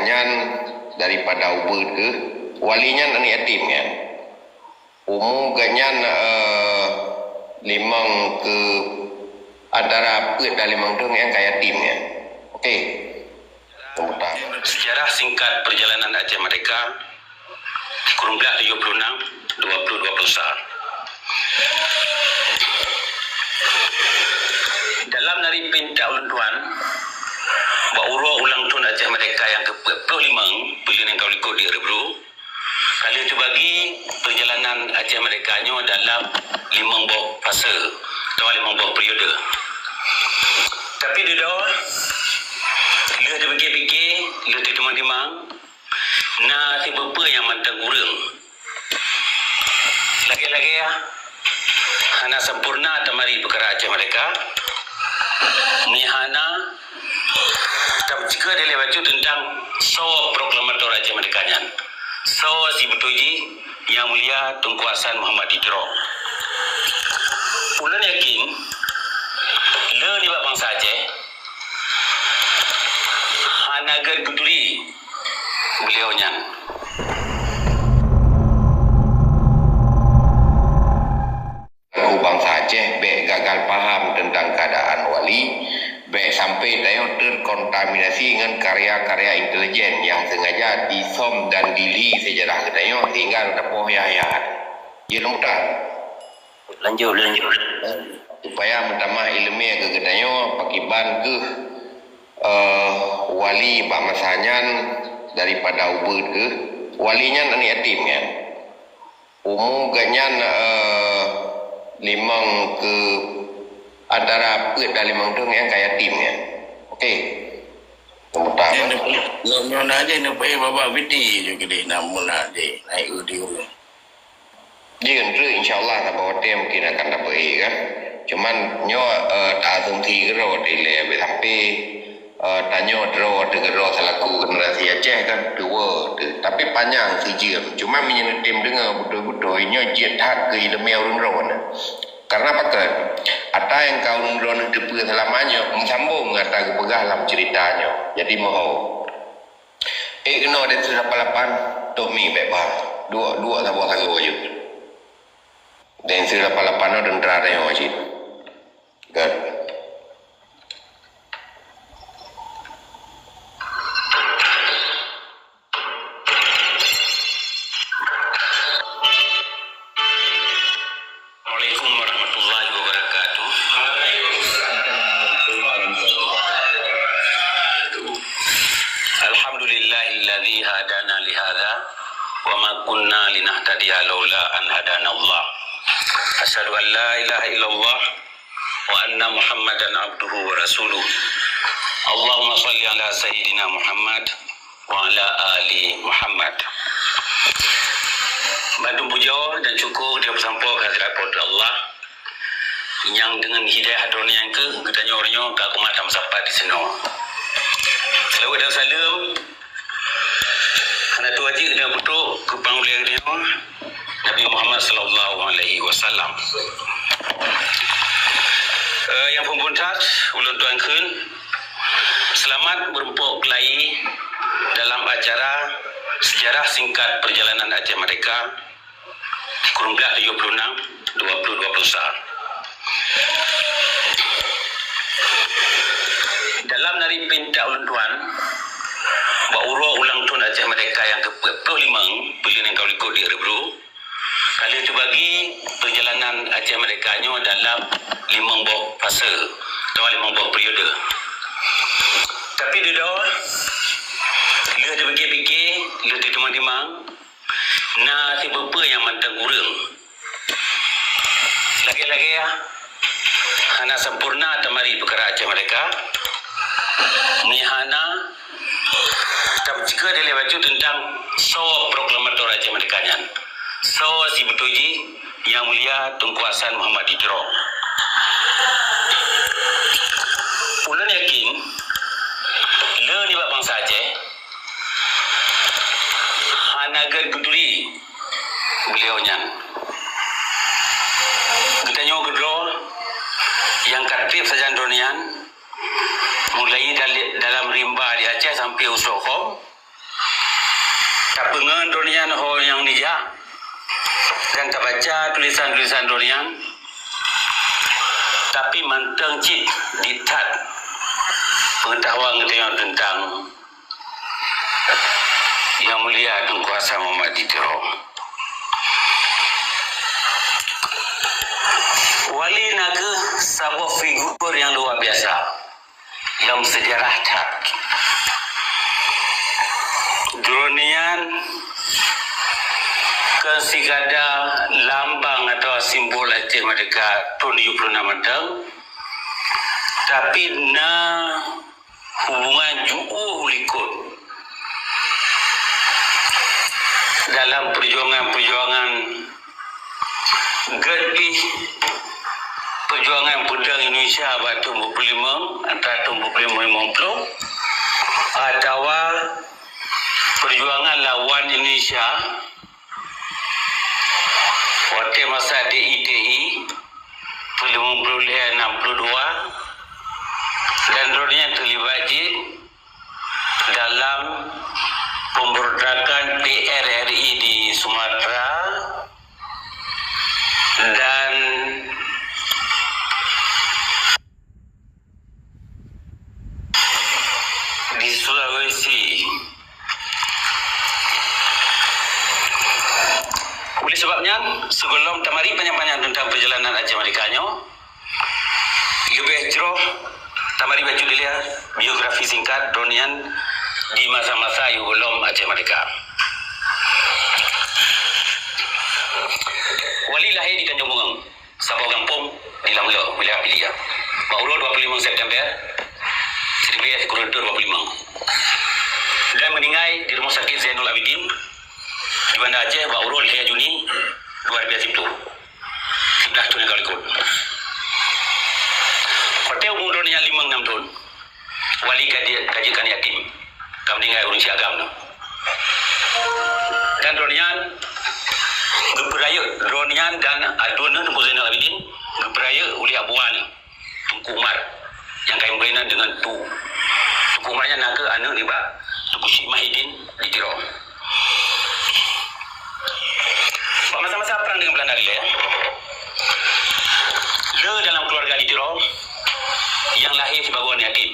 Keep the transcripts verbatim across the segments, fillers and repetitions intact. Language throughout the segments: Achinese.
Nyan daripada ubeut geuh, wali nyan aneuk yatim nyan. Umu geuh nyan, eh, limong keu, antara peuet dan limong thôn nyang ka yatim nyan. Okey. Sejarah singkat perjalanan Aceh Merdeka, kureueng blaih tujoh puluh enam, dua puluh dua puluh sa. Dalam nari pintak ulôn tuan, bak uroe ulang thôn Aceh Merdeka nyang keu peuet puluh limong, buleuen nyang ka likot di Örebro, ka lheueh teubagi perjalanan Aceh Merdeka nyoe dalam limong boh fase atawa limong boh periode. Tapi dudoe, lheueh teupike-pike, lheueh teutimang-timang, na sipeue-peue nyang mantong kureueng. Lagée-lagée hana sempurna tamari peukara Aceh Merdeka, meuhana tameucukée dilée bacut teuntang soe proklamator Aceh Merdeka nyan, soe sibeutôi jih Yang Mulia Teungku Hasan Muhammad di Tiro. Ulôn yakin, le nibak bansa Aceh hana gét peuduli beliau nyan. Ku bansa Aceh bék gagal paham teuntang keuadaan wali, bék sampai tanyoe teukontaminasi ngon karya-karya intelijen nyang sengaja disom dan dili sejarah geutanyoe sehingga tapoh yah-yah. Jeuet lôn peugah. Lanjut, lanjut. Supaya meutamah iéleumé keu geutanyoe, pakiban kheueh, eh, wali bak masa nyan daripada ubeut geuh. Wali nyan aneuk yatim nyan. Umu geuh nyan, eh, limong keu, antara peuet dan limong thôn nyang ka yatim nyan. Okey. Lôn peugah. Lôn, lôn na jih neupeuék babah piti ju keudeh na meunan jih, naik u di ureueng. Jih, insya Allah, saboh watée mungkin akan dapeuék kan. Cuman nyoe, eh, ta-asumsi keudroe dilée, bék sampai, eh, tanyoe droe teukeudroe selaku generasi Aceh kan tuwoe teuh. Tapi panyang sijeuem. Cuman meunyoe neutem deungoe beutôi-beutôi, nyoe jeuet that keu iéleumé ureueng droeneuh. Karena pakon? Ata nyang ka ureueng droeneuh teupeue seulama nyoe meusambong ngon ata geupeugah lam ceurita nyoe. Jadi meuho. Ék keunoe Densus lapan lapan, tok mi bék ba. Duek, duek saboh sagoe jeuet. Densus lapan lapan nyoe teuntra tanyoe cit. Kan. Assalamualaikum warahmatullahi wabarakatuh. Alhamdulillahilladzi hadana lihadza wa ma kunna linahtadiya laula an hadanallah. Asyhadu an la ilaha illallah wa anna Muhammadan abduhu wa rasuluh. Allahumma shalli ala sayyidina Muhammad wa ala ali Muhammad. Bandum pujoe dan syukur dipeusampoe keu hadirat Po teu Allah nyang deungon hidayah droeneuh nyang keu geutanyoe uroe nyoe ka kumat dan meusapat disinoe. Seulaweuet dan saleuem hana tuju jih dan peutrok keu pangulée geutanyoe Nabi Muhammad sallallahu alaihi wasallam. Eh, nyang phon-phon that ulôn tuan kheun, seulamat meurumpok keulayi dalam acara sejarah singkat perjalanan Aceh Merdeka, kureueng blaih tujoh puluh enam, dua puluh dua puluh sa. Dalam nari pintak ulôn tuan, bak uroe ulang thôn Aceh Merdeka nyang keu peuet puluh limong, buleuen nyang ka likot di Örebro, ka lheueh teubagi perjalanan Aceh Merdeka nyoe dalam limong boh fase atawa limong boh periode. Tapi dudoe, lheueh teupike-pike, lheueh teutimang-timang, na sipeue-peue nyang mantong kureueng. Lagée-lagée hana sempurna tamari peukara Aceh Merdeka, meuhana tameucukée dilée bacut teuntang soe proklamator Aceh Merdeka nyan, soe sibeutôi jih Yang Mulia Teungku Hasan Muhammad di Tiro. Ulôn yakin, le nibak bansa Aceh hana gét peuduli beliau nyan. Geutanyoe keudroe nyang ka treb sajan droeneuh nyan, mulai dali-, dalam rimba di Aceh sampai u Soe Hom, dan tabaca tulisan-tulisan droeneuh nyan, tapi mantong cit ditat peungeutahuan geutanyoe teuntang Yang Mulia Teungku Hasan Muhammad di Tiro. Wali na kheueh saboh figur nyang luar biasa, nyang seujarah that. Droeneuh nyan kon sikada lambang atawa simbol Aceh Merdeka thon tujoh ploh nam mantong, tapi na hubungan jiôh u likot dalam peujuangan-peujuangan gét pih peujuangan peudong Indonesia bak thon dua puluh lima, antara thon dua puluh lima limong ploh, atawa peujuangan lawan Indonesia watée masa D I T I, limong ploh lhée enam ploh dua, dan droeneuh nyan teulibat jih dalam pemberontakan P R R I di Sumatera dan di Sulawesi. Oleh sebab nyan, sigohlom tamari panyang-panyang teuntang peurjalanan Aceh Merdeka nyoe, leubeh jroh tamari bacut dilée biografi singkat droeneuh nyan di masa-masa sigohlom Aceh Merdeka. Wali lahé di Tanjong Bungong, saboh gampông di Lamlo, wilayah Pidie, bak uroe dua puluh lima September seribu sembilan ratus dua puluh lima, dan meuninggai di Rumoh Sakét Zainul Abidin di Banda Aceh bak uroe lhée Juni dua ribu dua puluh, siblaih thon nyang ka likot. Watée umu droeneuh nyan limong nam thon, Wali ka jeuet, ka jeuet keu aneuk yatim, ka meuninggai ureuëng siagam nyoe. Dan droeneuh nyan geupeurayeuk, droeneuh nyan dan aduen nyoe Teungku Zainal Abidin geupeurayeuk uleh abuwa nyoe, Teungku Umar, nyang ka imeukeunong deungon Tu. Teungku Umar nyan na kheueh aneuk nibak Teungku Syik Mahidin di Tiro. Bak masa-masa prang deungon Beulanda dilée, le dalam keuluwarga di Tiro nyang lahé sibagoe aneuk yatim.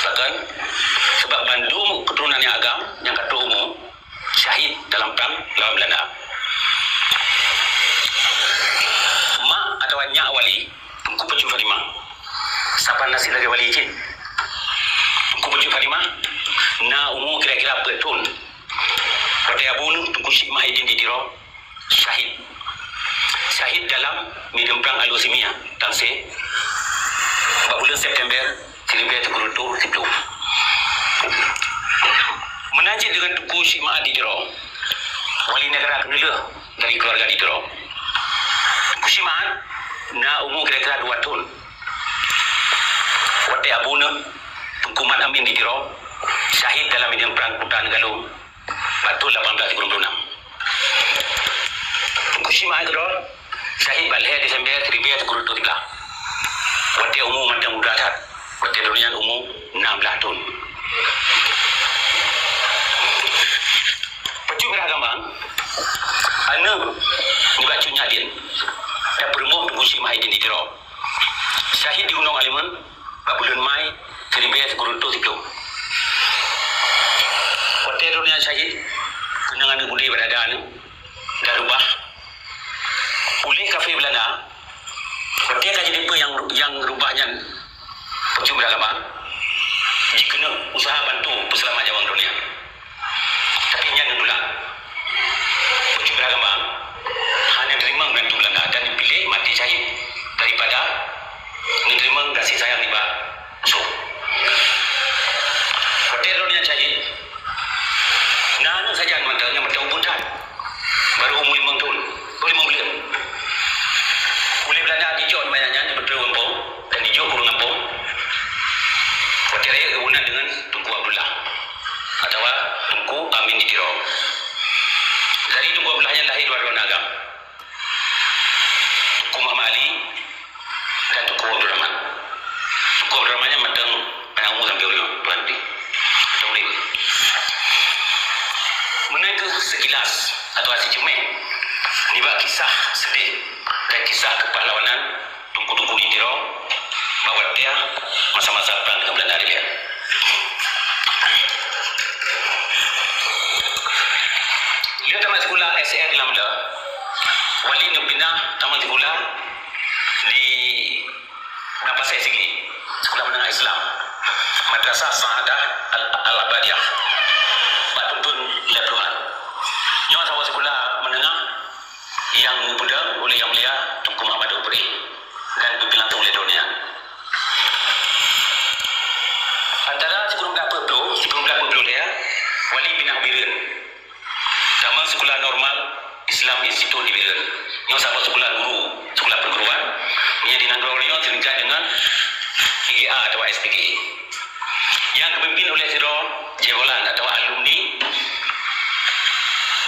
Bahkan, sabab bandum keuturonan nyang agam nyang ka trok umu syahid dalam prang lawan Beulanda. Mak atawa nyak Wali, Teungku Peucut Fatimah, saban naseb lagée wali cit. Teungku Peucut Fatimah na umu kira-kira peuet thon watée abu neuh Teungku Syik Mahidin di Tiro syahid. Syahid dalam medan prang Al-Usimiyah, Tangse, bak buleuen September seribu sembilan ratus tujuh puluh tujuh. Meunan cit deungon Teungku Syik Ma'at di Tiro, wali neugara keuneulheueh dari keuluwarga di Tiro. Teungku Syik Ma'at na umu kira-kira dua thon watée abu neuh Teungku Mat Amin di Tiro syahid dalam medan prang Kuta Neugalong bak thon lapan belas sikureueng ploh nam. Teungku Syik Ma'at keudroe syahid bak lhée Desember seribu sembilan ratus tujuh puluh tiga, watée umu mantong muda that, watée droeneuh nyan umu enam belas thon. Peucut Mirah Gambang, aneuk nibak Cut Nyak Dien, dan peurumoh Teungku Syik Mahidin di Tiro, syahid di Gunong Alimon bak buleuen Mai seribu sembilan ratus tujuh puluh tujuh. Watée droeneuh nyan syahid, keunong aneuk udeb bak dada neuh dan reubah uleh kafé Beulanda. Watée ka jiteupeue nyang, nyang reubah nyan Peucut Mirah Gambang, jikeuneuk useuha bantu peuseulamat nyawöng droeneuh nyan. Tapi nyan neutulak. Peucut Mirah Gambang hana teurimong bantu Beulanda dan piléh maté syahid daripada neuteurimong gaséh sayang nibak musoh. Watée droeneuh nyan syahid, na aneuk sajan mantong nyang mantong ubit that, barô umu limong thon, oh, limong buleuen. Uleh Beulanda jicok nibak nyan, jipeutrön gampông dan jijok u gampông. Watée rayeuk geubunan deungon Teungku Abdullah atawa Teungku Amin di Tiro. Jadi Teungku Abdullah nyan lahé dua droe aneuk agam, Teungku Muhammad Ali dan Teungku Abdul Rahman. Teungku Abdul Rahman nyan mantong panjang umu sampoe uroe nyoe, Tuan Tri. Mantong udeb. Meunan kheueh seukilas atawa siceuméh Nibak kisah seudeh dan kisah keupahlawanan teungku-teungku di Tiro bak watèe masa-masa prang deungon Beulanda di Aceh. Lheueh tamat sikula S R di Lamda, Wali neupinah tamat sikula di Padang Pasè Sigli, sikula meunengah Islam, Madrasah Sa'adah Al-, Al-Abadiyah, bak thôn-thôn lhèe plohan. Nyoe saboh sikula meunengah nyang geupeudong ulèh Yang Mulia Teungku Muhammad Dukri dan geupimpén langsông ulèh droeneuh. Antara sikureueng blah peuet ploh, sikureueng blah peuet ploh lhèe, Wali pinah Bireuen. Tamong sikula normal Islam Institute di Bireuen. Nyoe saboh sikula guru, sikula perguruan, nyang di nanggroe nyoe seulingkat deungon I G A atawa S P G. Nyang geupimpén ulèh sidroe Jaivolan atawa alumni,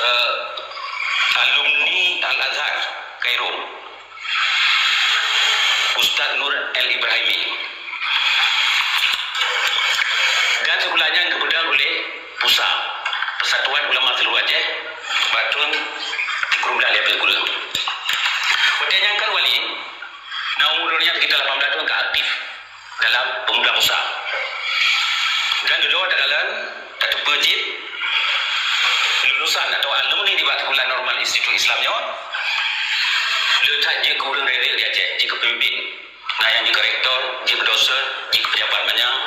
eh, alumni Al-Azhar, Kairo. Ustaz Nur Al-Ibrahimi. Dan sikula nyan geupeudong ulèh PUSA, Persatuan Ulama Seluruh Aceh, bak thôn sikureueng blah lhèe ploh kureueng. Watèe nyan kan Wali, na umu droeneuh nyan sekitar lapan blah thôn, ka aktif dalam pemuda PUSA. Dan dudoe takalon, tateupeue cit, lulusan atawa alumni nibak sikula normal Institut Islam nyoe, le that jeuet keu ureueng rayeuk di Aceh, jeuet keu peumimpin. Na nyang jeuet keu rektor, jeuet keu dosen, jeuet keu pejabat manyang,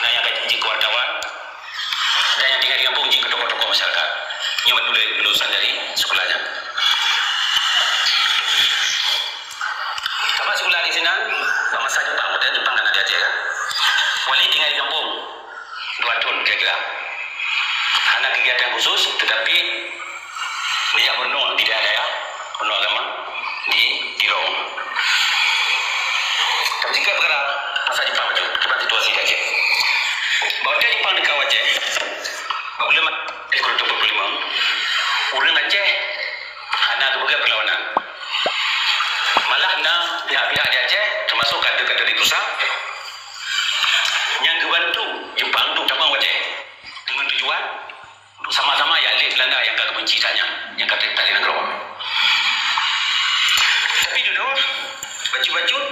na nyang jeuet keu wartawan, dan nyang tinggai di gampông jeuet keu tokoh-tokoh masyarakat. Nyoe ban lulusan dari sikula nyan. Tamat sikula di sinan, bak masa Jepang, padahai Jepang kan na di Aceh kan. Wali tinggai di gampông dua thôn kira-kira. Hana kegiatan khusus, tetapi neujak meurunoe di daerah-daerah, meurunoe agama di Tiro. Tapi tingkat peukara masa Jepang laju, kiban situasi di Aceh. Bak watèe Jepang neukau Aceh, bak buleuen Maret dua ribu dua puluh lima, ureueng Aceh hana geupeugah peulawanan. Malah na pihak-pihak di Aceh, teumasok kader-kader di pusat, nyang geubantu Jepang untuk tamong watèe deungon tujuan untuk sama-sama jak lé Beulanda nyang ka geubenci that nyan, nyang ka teutab lé nanggroe. Tapi dudoe, bacut-bacut,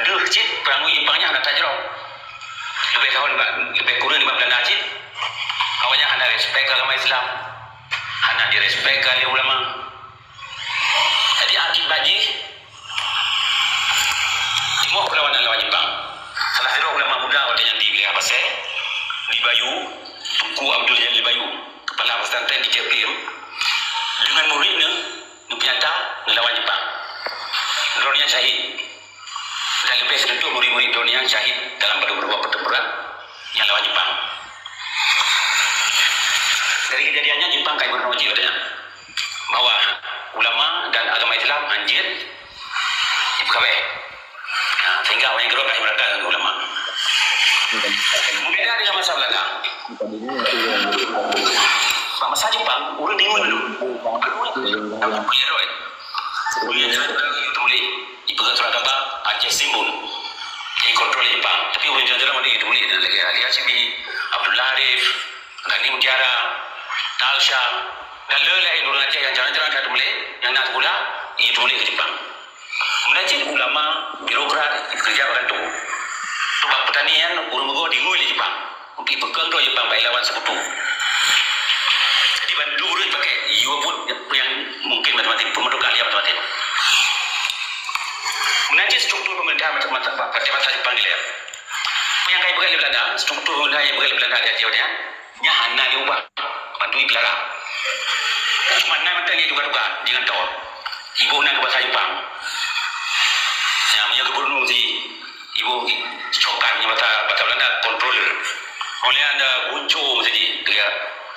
deuh cit peurangui Jepang nyan hana tajroh. Leubeh kahon bak, leubeh kureueng nibak Beulanda cit. Awaknyan hana respek keu agama Islam, hana direspek keu alim ulama. Jadi, akibat jih, timoh peulawanan lawan Jepang. Salah sidroe ulama muda watèe nyan di wilayah Pasè, di Bayu, Teungku Abdul Jalil Bayu, kepala pesantren di Cepim, deungon murid neuh, neupeunyata neulawan Jepang. Droeneuh nyan syahid. Dan leubeh sireutôh murid-murid droeneuh nyan syahid dalam padub dua pertempuran nyang lawan Jepang. Dari kejadian nyan, Jepang ka meurunoe cit watèe nyan bahwa ulama dan agama Islam hanjeuet jipeukabeh. Ha, sehingga awaknyan keudroe ka jimeurata ngon ulama. Beubeda dengan masa Beulanda. Bak masa Jepang, ureueng deungon dulu. Ureueng deungon dulu. Ureueng deungon dulu. Ureueng deungon dulu. Jipeugah surat khabar Aceh Timbun. Jikontrol lé Jepang. Tapi ureueng jalan-jalan mandum jiteumeulèe lagèe Ali Hashimi, Abdullah Arif, Gani Mutiara, Tal Shah, dan le laén ureueng Aceh nyang jalan-jalan ka teumeulèe, nyang na sikula, jiteumeulèe keu Jepang. Meunan cit ulama, birokrat, keureuja bak kantô. Bak peutanian, ureueng beureuguh deungon lé Jepang. Untuk ipeukeung droe Jepang bak ilawan seukutu. Jadi, ban dua ureueng jipakai, yue buet nyang mungkin matematik, peumeudong keahlian matematik. Meunan cit struktur pemerintah masa, masa, masa Jepang dilèe. Peue nyang ka jipeugah lé Beulanda, struktur pemerintah nyang jipeugah lé Beulanda di Aceh nyan, nyan hana jiubah, ban deuh jipeulara. Cuma na mantong nyang jituka-tuka, jigantoe. Iboh nan keu basa Jepang. Nyan, meunyoe gubernur si Ibu cokan nyoe basa, basa Beulanda, controller. Oleh anda bunco meusti dia,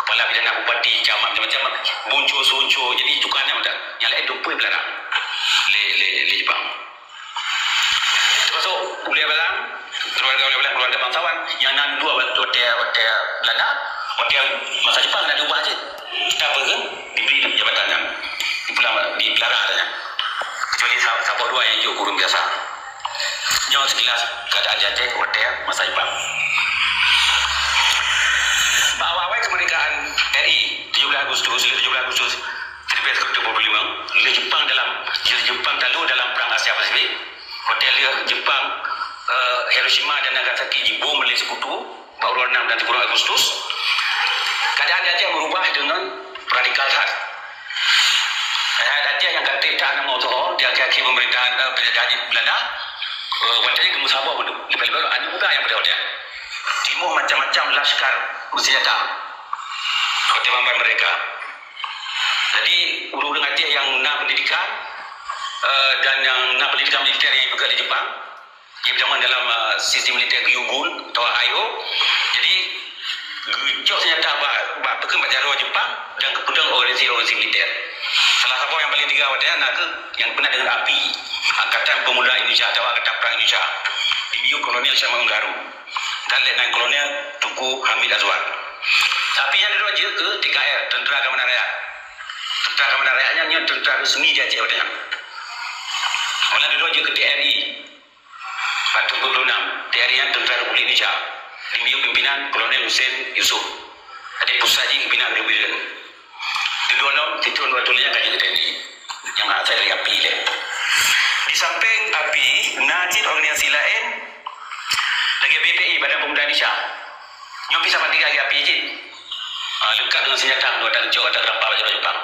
kepala bidana, bupati, camat, macam-macam. Bunco, sunco, jadi cokan nyan mantong. Nyang laén tumpôi Beulanda. Lé, lé, lé Jepang. Termasuk ulèe Beulanda, keluarga ulèe Beulanda, keluarga bangsawan. Nyang nan dua watèe, watèe Beulanda, watèe masa Jepang na diubah cit. Tapi kan diberi jabatan nyan. Dipeula-, dipelara nyan. Kecuali sa-, saboh dua nyang jok keu ureueng biasa. Nyoe sekilas keuadaan di Aceh watèe masa Jepang. Bak awai-awai keumeurdekaan R I, tujoh belas Agustus, tujoh belas Agustus seribu sembilan ratus Nagasaki jibom lé sekutu bak uroe enam dan sepuluh Agustus. Keadaan di Aceh berubah dengan radikal that. Rakyat Aceh nyang ka trép that aneuk meutuho di akhir-akhir pemerintahan, eh, penjajahan Belanda, eh, watèe nyan geumeusaboh mandum. Leubeh-leubeh aneuk muda nyang padum watèe nyan. Timoh macam-macam laskar bersenjata watèe meunan merdeka. Jadi, ureueng-ureueng Aceh nyang na pendidikan, eh, dan nyang na pendidikan militer nyang dipeugah lé Jepang, nyang dipeugah dalam, eh, sistem militer Gyugun atau Ayo. Jadi, geucok senjata bak, bak peukeuh bak jaroe Jepang dan geupeudong organisasi-organisasi militer. Salah saboh nyang paleng teuga watèe nyan na kheueh nyang peunah deungon API, Angkatan Pemuda Indonesia atau Angkatan Perang Indonesia, dimiyueb Kolonel Syama'un Garu dan Letnan Kolonel Teuku Hamid Azwar. API nyan dudoe jeuet keu TKR, Tentera Keamanan Rakyat. Tentera Keamanan Rakyat nyan, nyan tentera resmi di Aceh watèe nyan. Meunan dudoe jeuet keu TRI, bak teungku peuet ploh nam, TRI nyan Tentera Republik Indonesia, dimiyueb pimpinan Kolonel Hussein Yusuf. Adak pusat jih pimpinan Rubiren. Di dua lom, di tahun dua puluh lima ka jeuet keu TNI, nyang asai dari API lé. Di sampéng API, na cit organisasi laén lagèe BPI, Badan Pemuda Indonesia. Nyoe pih saban teuga lagèe API cit. Ah, leungkap deungon senjata, dua teuncok, dua rampa bak jaroe Jepang.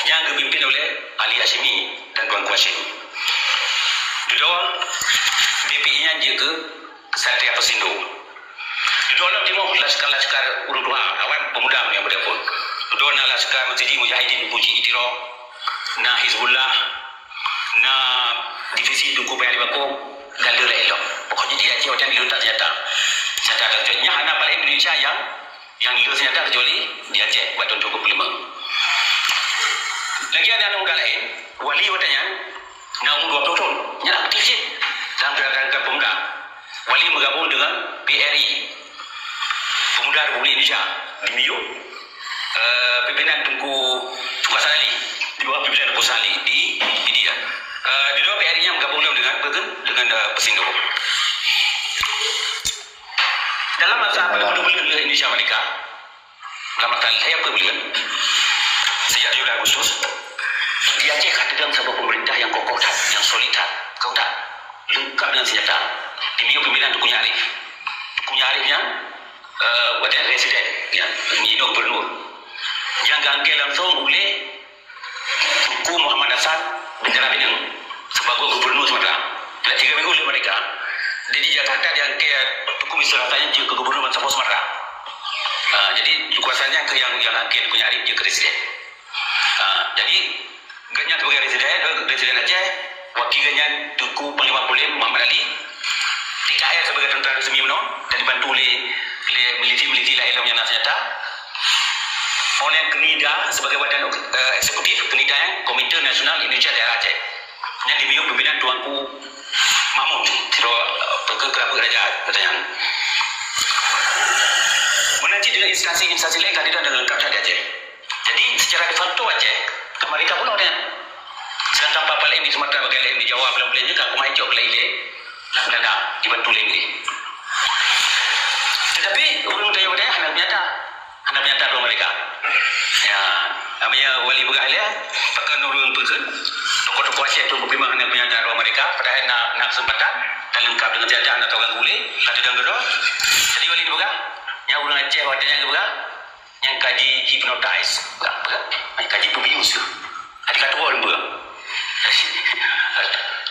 Nyang geupimpin oleh Ali Hasyimi dan Tuanku Hasyim. Dudoe, BPI nyan jeuet keu Ksatria Pesindo. Dudoe lom timoh laskar-laskar ureueng tuha, awan pemuda nyang beudapur. Dudoe na laskar Masjid Mujahidin Puji Itiro, na Hizbullah, na divisi Teuku Payah Limako, dan le laén lom. Pokoknya di Aceh macam diletak senjata. Senjata teuncok. Nyan hana paleng Indonesia nyang, nyang le senjata kecuali di Aceh bak tahun tujuh puluh lima. Lagi ada aneuk muda laén, Wali watèe nyan, na umur dua puluh tahun, nyan aktif cit dalam gerakan-gerakan pemuda. Wali meugabong deungon PRI, Pemuda Republik Indonesia, dimiyueb, eh, pimpinan Teungku, Teungku Hasan Ali, di bawah pimpinan Teungku Hasan Ali di, di dia. Eh, di bawah PRI nyan meugabong lom deungon, deungon, eh, Pesindo. Dalam masa pada buleuen Indonesia Merdeka, Dalam masa lhèe peuet buleuen, sejak tujuh belas Agustus, di Aceh ka teudong saboh pemerintah nyang kokoh that, nyang solid that, kokoh that, leungkap deungon senjata. Dimiyueb pimpinan Teungku Nyak Arif. Teungku Nyak Arif nyan, eh, watèe nyan residen, ya, nyan gubernur. Nyang geuangkat langsung ulèe Teungku Muhammad Hasan bin Dara Bineng sebagai gubernur Sumatera. Dah tiga minggu lheueh merdeka, di Jakarta diangkat Teungku Mister Hasan jeuet keu gubernur bansa Sumatera. Ah, jadi, Teungku Hasan nyan keuh nyang, nyang angkat Teungku Nyak Arif jeuet keu residen. Ah, jadi, gobnyan sebagai residen, eh, residen Aceh, wakil gobnyan Teungku Panglima Kolim Muhammad Ali, TKR sebagai tentara resmi meunoe, dan dibantu oleh, oleh milisi-milisi laén lom nyang na senjata. Oleh KNIDA sebagai badan, eh, eksekutif, KNIDA nyan Komite Nasional Indonesia Daerah Aceh. Nyan dimiyueb pimpinan Tuanku Mahmud, sidroe, eh, peukeuh keurabeuen raja, kata nyan. Meunan cit deungon instansi-instansi laén ka dideungon leungkap that di Aceh. Jadi, secara de facto Aceh ka merdeka bunoe nyan. Sedangkan pat-pat laén di Sumatera, bagian laén di Jawa, bulan-bulan nyoe ka kumai cok lé ilée Belanda dibantu lé Inggris. Tetapi ureuëng Tayong Tayah hana nyata, hana nyata dua mereka. Ya, namanya Wali Beurah ilée, pakon ureuëng peukheun, tokoh-tokoh Aceh tu bukimang hana nyata dua mereka, padahai na, na kesempatan, dan lengkap dengan senjata, hana tau ganggu lé, kata dan gero. Jadi Wali Beurah, nyang ureuëng Aceh watée nyan Beurah, nyang ka ji-hypnotize. Peugah, peugah. Nyang ka jipeubius tu. Ka tuwoe ureuëng beuh.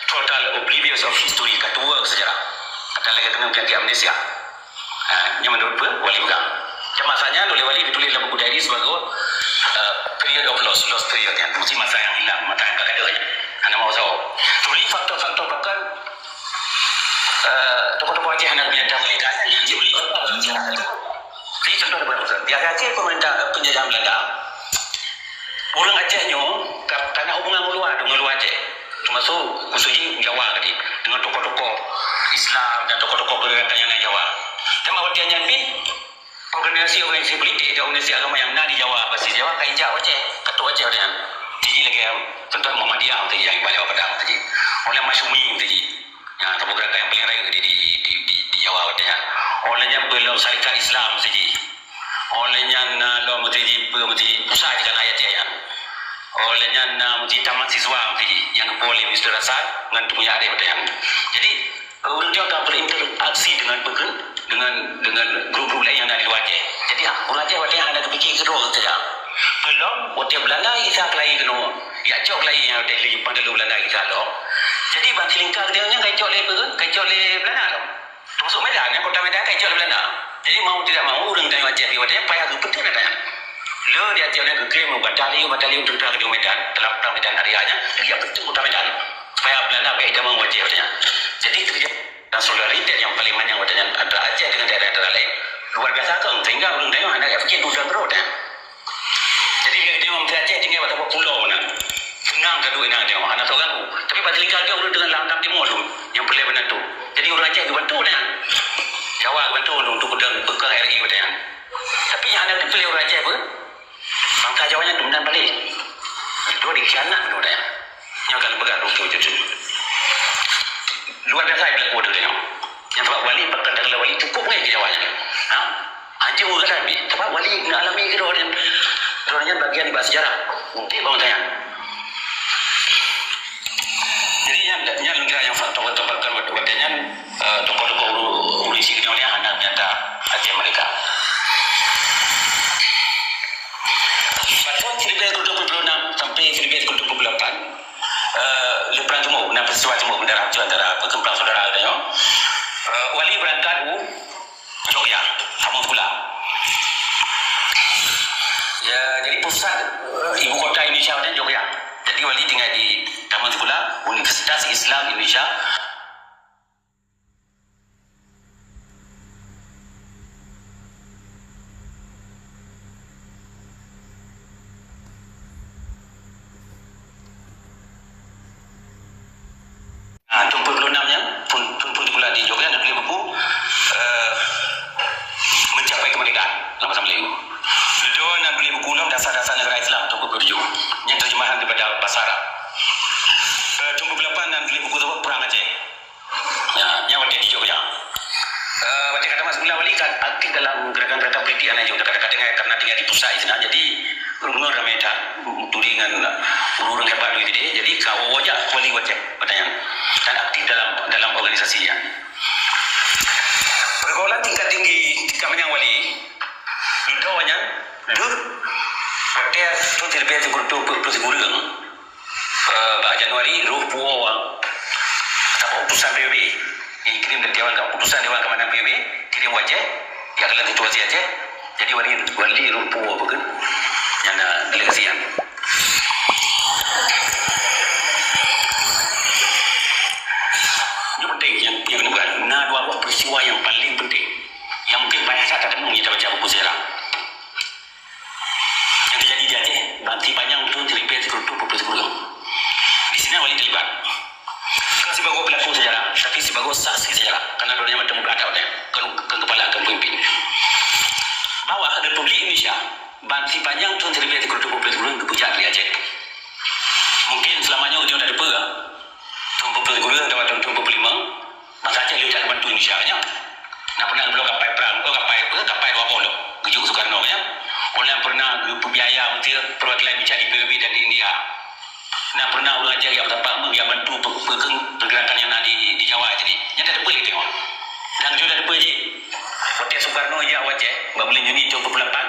Total oblivious of history, ka tuwoe sejarah. Kata lagée keuneuk penyakit amnesia. Ha, nyan menurut pe-, Wali Beurah. Dan masa nyan oleh Wali ditulis dalam buku diary sebagai, eh, period of loss, lost period nyan. Mesti masa yang hilang, masa yang tak ada nyan. Hana mau tahu. Tuli faktor-faktor bahkan, eh, tokoh-tokoh Aceh hana punya dah. Jadi contoh daripada Beurah. Di akhir-akhir pemerintah, eh, penjajahan Belanda, ureuëng Aceh nyoe ka, ka na hubungan ngon luwa, ngon luwa Aceh. Teumasuk khusus jih Jawa tadi, dengan tokoh-tokoh Islam dan tokoh-tokoh pergerakan nyang na Jawa. Dan bak watée nyan pih, organisasi-organisasi politik dan organisasi agama nyang na di Jawa, basis Jawa, ka ijak u Aceh, ka trok u Aceh watée nyan. Di lagée contoh Muhammadiyah tadi nyang bak Padang tadi. Oleh Masyumi tadi. Ya, tokoh pergerakan nyang paling rayeuk di, di, di, di, di Jawa watée nyan. Oleh nyan beuh lom Syarikat Islam tadi. Oleh nyan na lom meuteujih, meuteujih pusat di Tanah Aceh nyan. Oleh nyan na meuteujih taman siswa meuteujih nyang geupo lé Mister Hasan ngon Teungku Nyak Arif watée nyan. Jadi, Ureuëng Aceh ka berinteraksi dengan peukeuh, dengan, dengan grup-grup lain nyang na di luwa Aceh. Jadi, ureuëng Aceh watée nyan hana geupike keudroe saja. Peulom watée Beulanda gisa keulayi keunoe, jak cok keulayi nyang watée lé, padahai Beulanda gisa lom. Jadi, ban silingka keudroe nyan ka icok lé peukeuh, ka icok lé Beulanda lom. Termasuk Medan, ya, kota Medan ka icok lé Beulanda. Jadi, mau tidak mau, ureuëng tanyoe Aceh pih watée nyan payah geupeuteun ata nyan. Le di Aceh nyan geuklaim batalion-batalion tentara keudroe Medan dalam perang Medan Raya nyan, geujak peuteun kota Medan. Supaya Beulanda bèk idamong u Aceh watée nyan. Jadi, terjadi dan solidaritas nyang paling manyang watée nyan antara Aceh dengan daerah-daerah lain luar biasa kong, sehingga ureuëng tanyoe hana jak pike dudoe keudroe watée nyan. Jadi, lheueh nyoe, Aceh tinggai bak saboh pulo meunan. Seunang ka duek inan nyoe, hana soe ganggu. Tapi bak silingka nyoe ureuëng deungon lam tam timoh lom nyang peureulée bantu. Jadi, ureuëng Aceh geubantu nyan. Jawa geubantu untuk peudong peukong R I watée nyan. Tapi nyang hana teupeue lé ureuëng Aceh pun, bangsa Jawa nyan dum nan paléh. Dua dikhianat nyoe watée nyan. Nyoe ka lôn peugah dua puluh tujuh. Luar biasa berlaku di dunia. Nyang sabab wali, bahkan dalam wali cukup ngai keu Jawa nyan. Ha? Anjing ureuëng Aceh, sabab wali ngalami keudroe nyan. Keudroe nyan bagian bak sejarah. Untuk bangsa nyan. Jadi nyan, nyan lôn kira nyang faktor-faktor, faktor watée nyan, eh, tokoh-tokoh ulu, ulu isi keudroe nyan hana menyata hati mereka. Bak thôn seribu sembilan ratus dua puluh enam sampai seribu sembilan ratus dua puluh delapan, eh, le perang Timur, na peristiwa Timur Bendera Hijau antara perkempang saudara katanya. Eh, wali berangkat u Jogja, Taman Sekolah. Ya, jadi pusat, eh, ibu kota Indonesia pada Jogja. Jadi wali tinggal di Taman Sekolah, Universitas Islam Indonesia. Ah, thôn peuet puluh enam nyan, thôn, thôn, thôn peuet puluh enam di Jogja, na tuléh buku, eh, Mencapai Kemerdekaan dalam bahasa Melayu. Dudoe na tuléh buku lom Dasar-Dasar Negara Islam thôn peuet puluh tujuh. Nyan terjemahan daripada bahasa Arab. Eh, thôn peuet puluh lapan na tuléh buku tersebut Perang Aceh. Ya, nyan watée di Jogja. Eh, watée ka tamat sekolah wali ka aktif dalam gerakan-gerakan politik, hana jeuet, kadang-kadang karena tinggal di pusat sinan, jadi ureuëng ramé that, turi ngon ureuëng hebat duit tadi, jadi ka woe jak wali watée watée nyan. Dan aktif dalam, dalam organisasi nyan. Pergaulan tingkat tinggi, tingkat manyang wali, dudoe nyan, deuh, watée thôn seribu sembilan ratus dua puluh eh, bak Januari, rôh puwoe, saboh utusan P B B. Dikirim dari Dewan Ke-, utusan Dewan Keamanan P B B, kirim u Aceh, ya, dalam situasi Aceh. Jadi, wali, wali rôh puwoe apa ke? Nyang na delegasi nyan. Ini penting, yang, yang kena buat. Nah, dua buah peristiwa yang paling penting. Yang mungkin payah saya tak temu, kita baca buku sejarah. Yang terjadi di Aceh, Banti Panyang thôn seribu sembilan ratus dua puluh. Di sini wali terlibat. Bukan sebagai pelaku sejarah, tapi sebagai saksi sejarah. Karena dia macam ada orang, bukan, bukan kepala, bukan pemimpin. Bahwa Republik Indonesia, Banti Panyang thôn seribu sembilan ratus dua puluh, geupeubuet di Aceh. Mungkin selama nyoe dia tak lupa. Thôn dua puluh, atau thôn dua puluh lima, Masa Aceh lheueh that bantu Indonesia nyan. Na pernah geubloe kapai prang, oh, kapai apa? Kapai dua boh lom. Geujok Sukarno nyan. Ulôn pernah geupeubiaya meusti perwakilan Indonesia di P B B dan di India. Na pernah ureuëng Aceh nyang meusapat meuh nyang bantu pe-, pe-, pergerakan nyang na di, di Jawa tadi. Nyan dak teupeu lé teungoh. Dan juga dak teupeu jih. Watée Sukarno jak u Aceh, bak buleuen Juni thôn dua puluh lapan,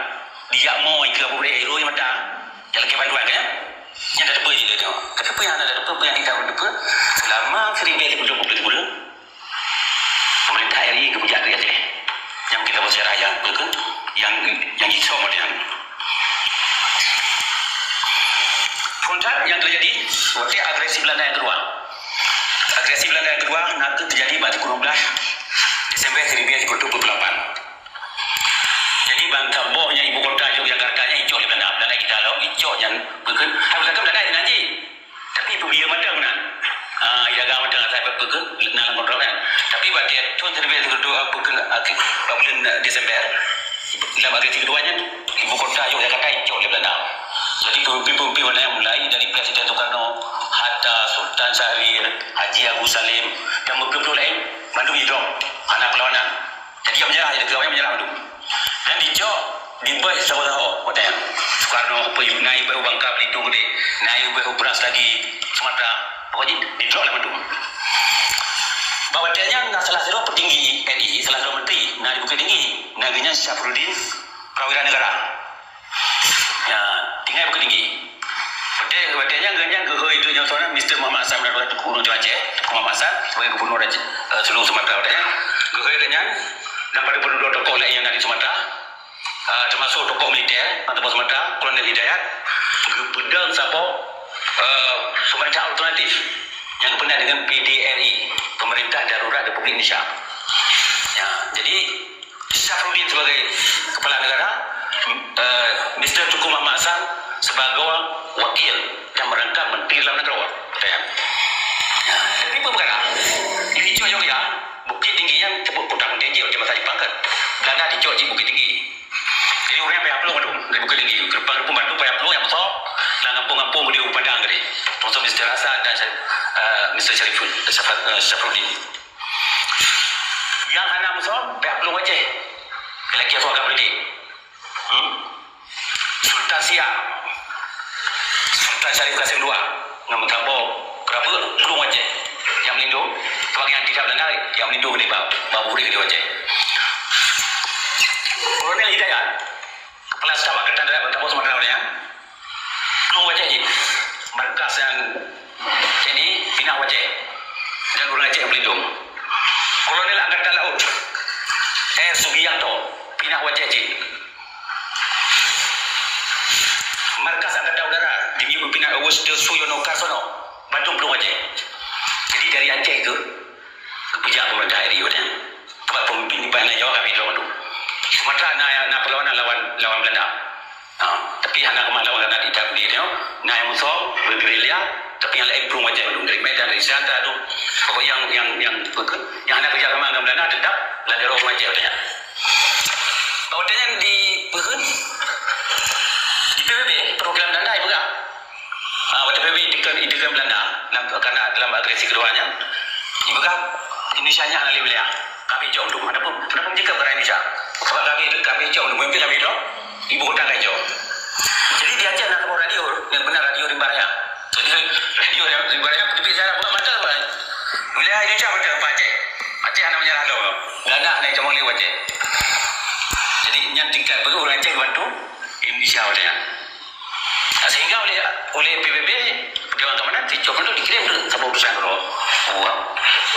dijak mo ikeue Abu Bri, rôh mata. Nyang lakée bantuan kan? Nyan dak teupeu jih lé teungoh. Tapi peue nyang hana dak teupeu, peue nyang tidak teupeu? Selama seribu sembilan ratus tujuh puluh, Pemerintah R I geupeujak di Aceh. Nyang kita bersejarah yang, yang, yang jisom nyan. Puncak yang terjadi, watée agresi Belanda yang kedua. Agresi Belanda yang kedua, nanti terjadi pada enam belas Desember seribu sembilan ratus dua puluh lapan. Jadi, ban saboh nyan ibu kota Yogyakarta nyan icok lé Belanda. Belanda kita lom, icok nyan, bukan, hai, Belanda, Belanda nyan jih. Tapi peubiyeu mantong meunan. Ah, jaga mantong asai pe-, pe-, pe-, na lam kontrol kan. Tapi bak thôn seribu sembilan ratus dua puluh, ah, pe-, pe-, ah, bak buleuen, ah, Desember, lam agresi kedua nyan, ibu kota Yogyakarta icok lé Belanda. Jadi pemimpin-pemimpin Belanda mulai dari Presiden Soekarno, Hatta, Sultan Syahrir, Haji Agus Salim, dan beberapa lain, bandum idrop, hana perlawanan. Jadi, menyerah je, awaknyan menyerah dulu. Dan dicok, dibeuet saboh-saboh, watée nyan. Soekarno, apa, na ibeuet u Bangka Belitung tadi, na ibeuet u Brastagi, Sumatera. Pokoknya, didrop lah mandum. Bak watèe nyan na salah sidroe peutinggi R I, salah sidroe menteri na di Bukittinggi, na geuh nyan Syafruddin Prawira Negara. Ya, tinggai Bukittinggi. Watèe, watèe nyan geuh nyan geuhôi droe nyoe soe nan, Mister Muhammad Hasan, Teungku Aceh, Teungku Muhammad Hasan sebagai gubernur Aceh, eh, seluruh Sumatera watèe nyan. Geuhôi geuh nyan dan pada penuh tokoh laén nyang na di Sumatera. Ah, teumasuk tokoh militer ataupun Sumatera, Kolonel Hidayat, geupeudong saboh, eh, pemerintah alternatif nyang geupeunah deungon P D R I, Pemerintah Darurat Republik Indonesia. Ya, jadi Syafruddin sebagai kepala negara, eh, Mister Teungku Muhammad Hasan sebagai wakil dan merangkap menteri dalam negara. Ya. Tapi peukara, di Licok Jaya, Bukittinggi nyan teupeu putra menteri jih, macam masa Jepang kan. Belanda dicok cit Bukittinggi. Jadi ureueng payah plueng mandum dari Bukittinggi. Geureumpang-geureumpang mandum payah plueng nyang beutôi. Lam gampông-gampông di Padang tadi. Termasuk Mister Hasan dan Syarif-, eh, Mister Syariful-, Syafar-, eh, Syafruddin. Nyang hana meusom, payah plueng Aceh. Lagèe Tuan Kapolri. Hmm? Sultan Siak, Sultan Syarif Kasim dua, ngon meusaboh keurabeuen plueng Aceh nyang meulindong, sebagai nyang tidak Belanda, nyang meulindong di bak, bak buleuen di Aceh. Kolonel Hidayat, kepala staf Angkatan Darat Bantaban Sumatera Barat, plueng Aceh jih, markas nyang jadi pinah Aceh dan ureueng Aceh meulindong. Kolonel Angkatan Laut R Sugianto, pinah Aceh jih. Markas Angkatan Udara, jimiyueb pimpinan Augusto Suyono Karsono, bandum plueng Aceh. Jadi dari Aceh tu, geupeujak pemerintah R I watèe nyan. Sebab pemimpin di Jawa kami droe tu. Sumatera na, na perlawanan lawan, lawan Belanda. Ha, tapi hana keumah lawan karena tidak berdiri, no. Na nyang musoh, bergerilya, tapi nyang laén plueng Aceh tu. Dari Medan, dari Siantar tu. Pokok nyang, nyang, nyang, nyang hana kerja sama dengan Belanda, tetap lam jaroe Aceh watèe nyan. Bak watèe nyan di, di P B B, program Belanda ipeugah. Ha, watèe P B B ditekan, ditekan Belanda, lam, karena dalam agresi kedua nyan, ipeugah Indonesia nyan hana lé wilayah. Kami cok mandum. Kenapa, kenapa meujikap keuadaan Indonesia? Sebab kami, kami cok mandum, pemimpin kami tu, ibu kota kami cok. Jadi di Aceh na saboh radio, nyang beuna Radio Rimba Raya. Jadi radio Rimba Raya, di bicara buat mata apa? Wilayah Indonesia macam apa Aceh? Aceh hana meunyalah lom. Belanda hana icamong lé Aceh. Jadi nyan tingkat beu ureueng Aceh bantu Indonesia watèe nyan. Nah, sehingga oleh, oleh P B B, Dewan Keamanan, Tito Fernando dikirim ke saboh utusan keudroe. Wah,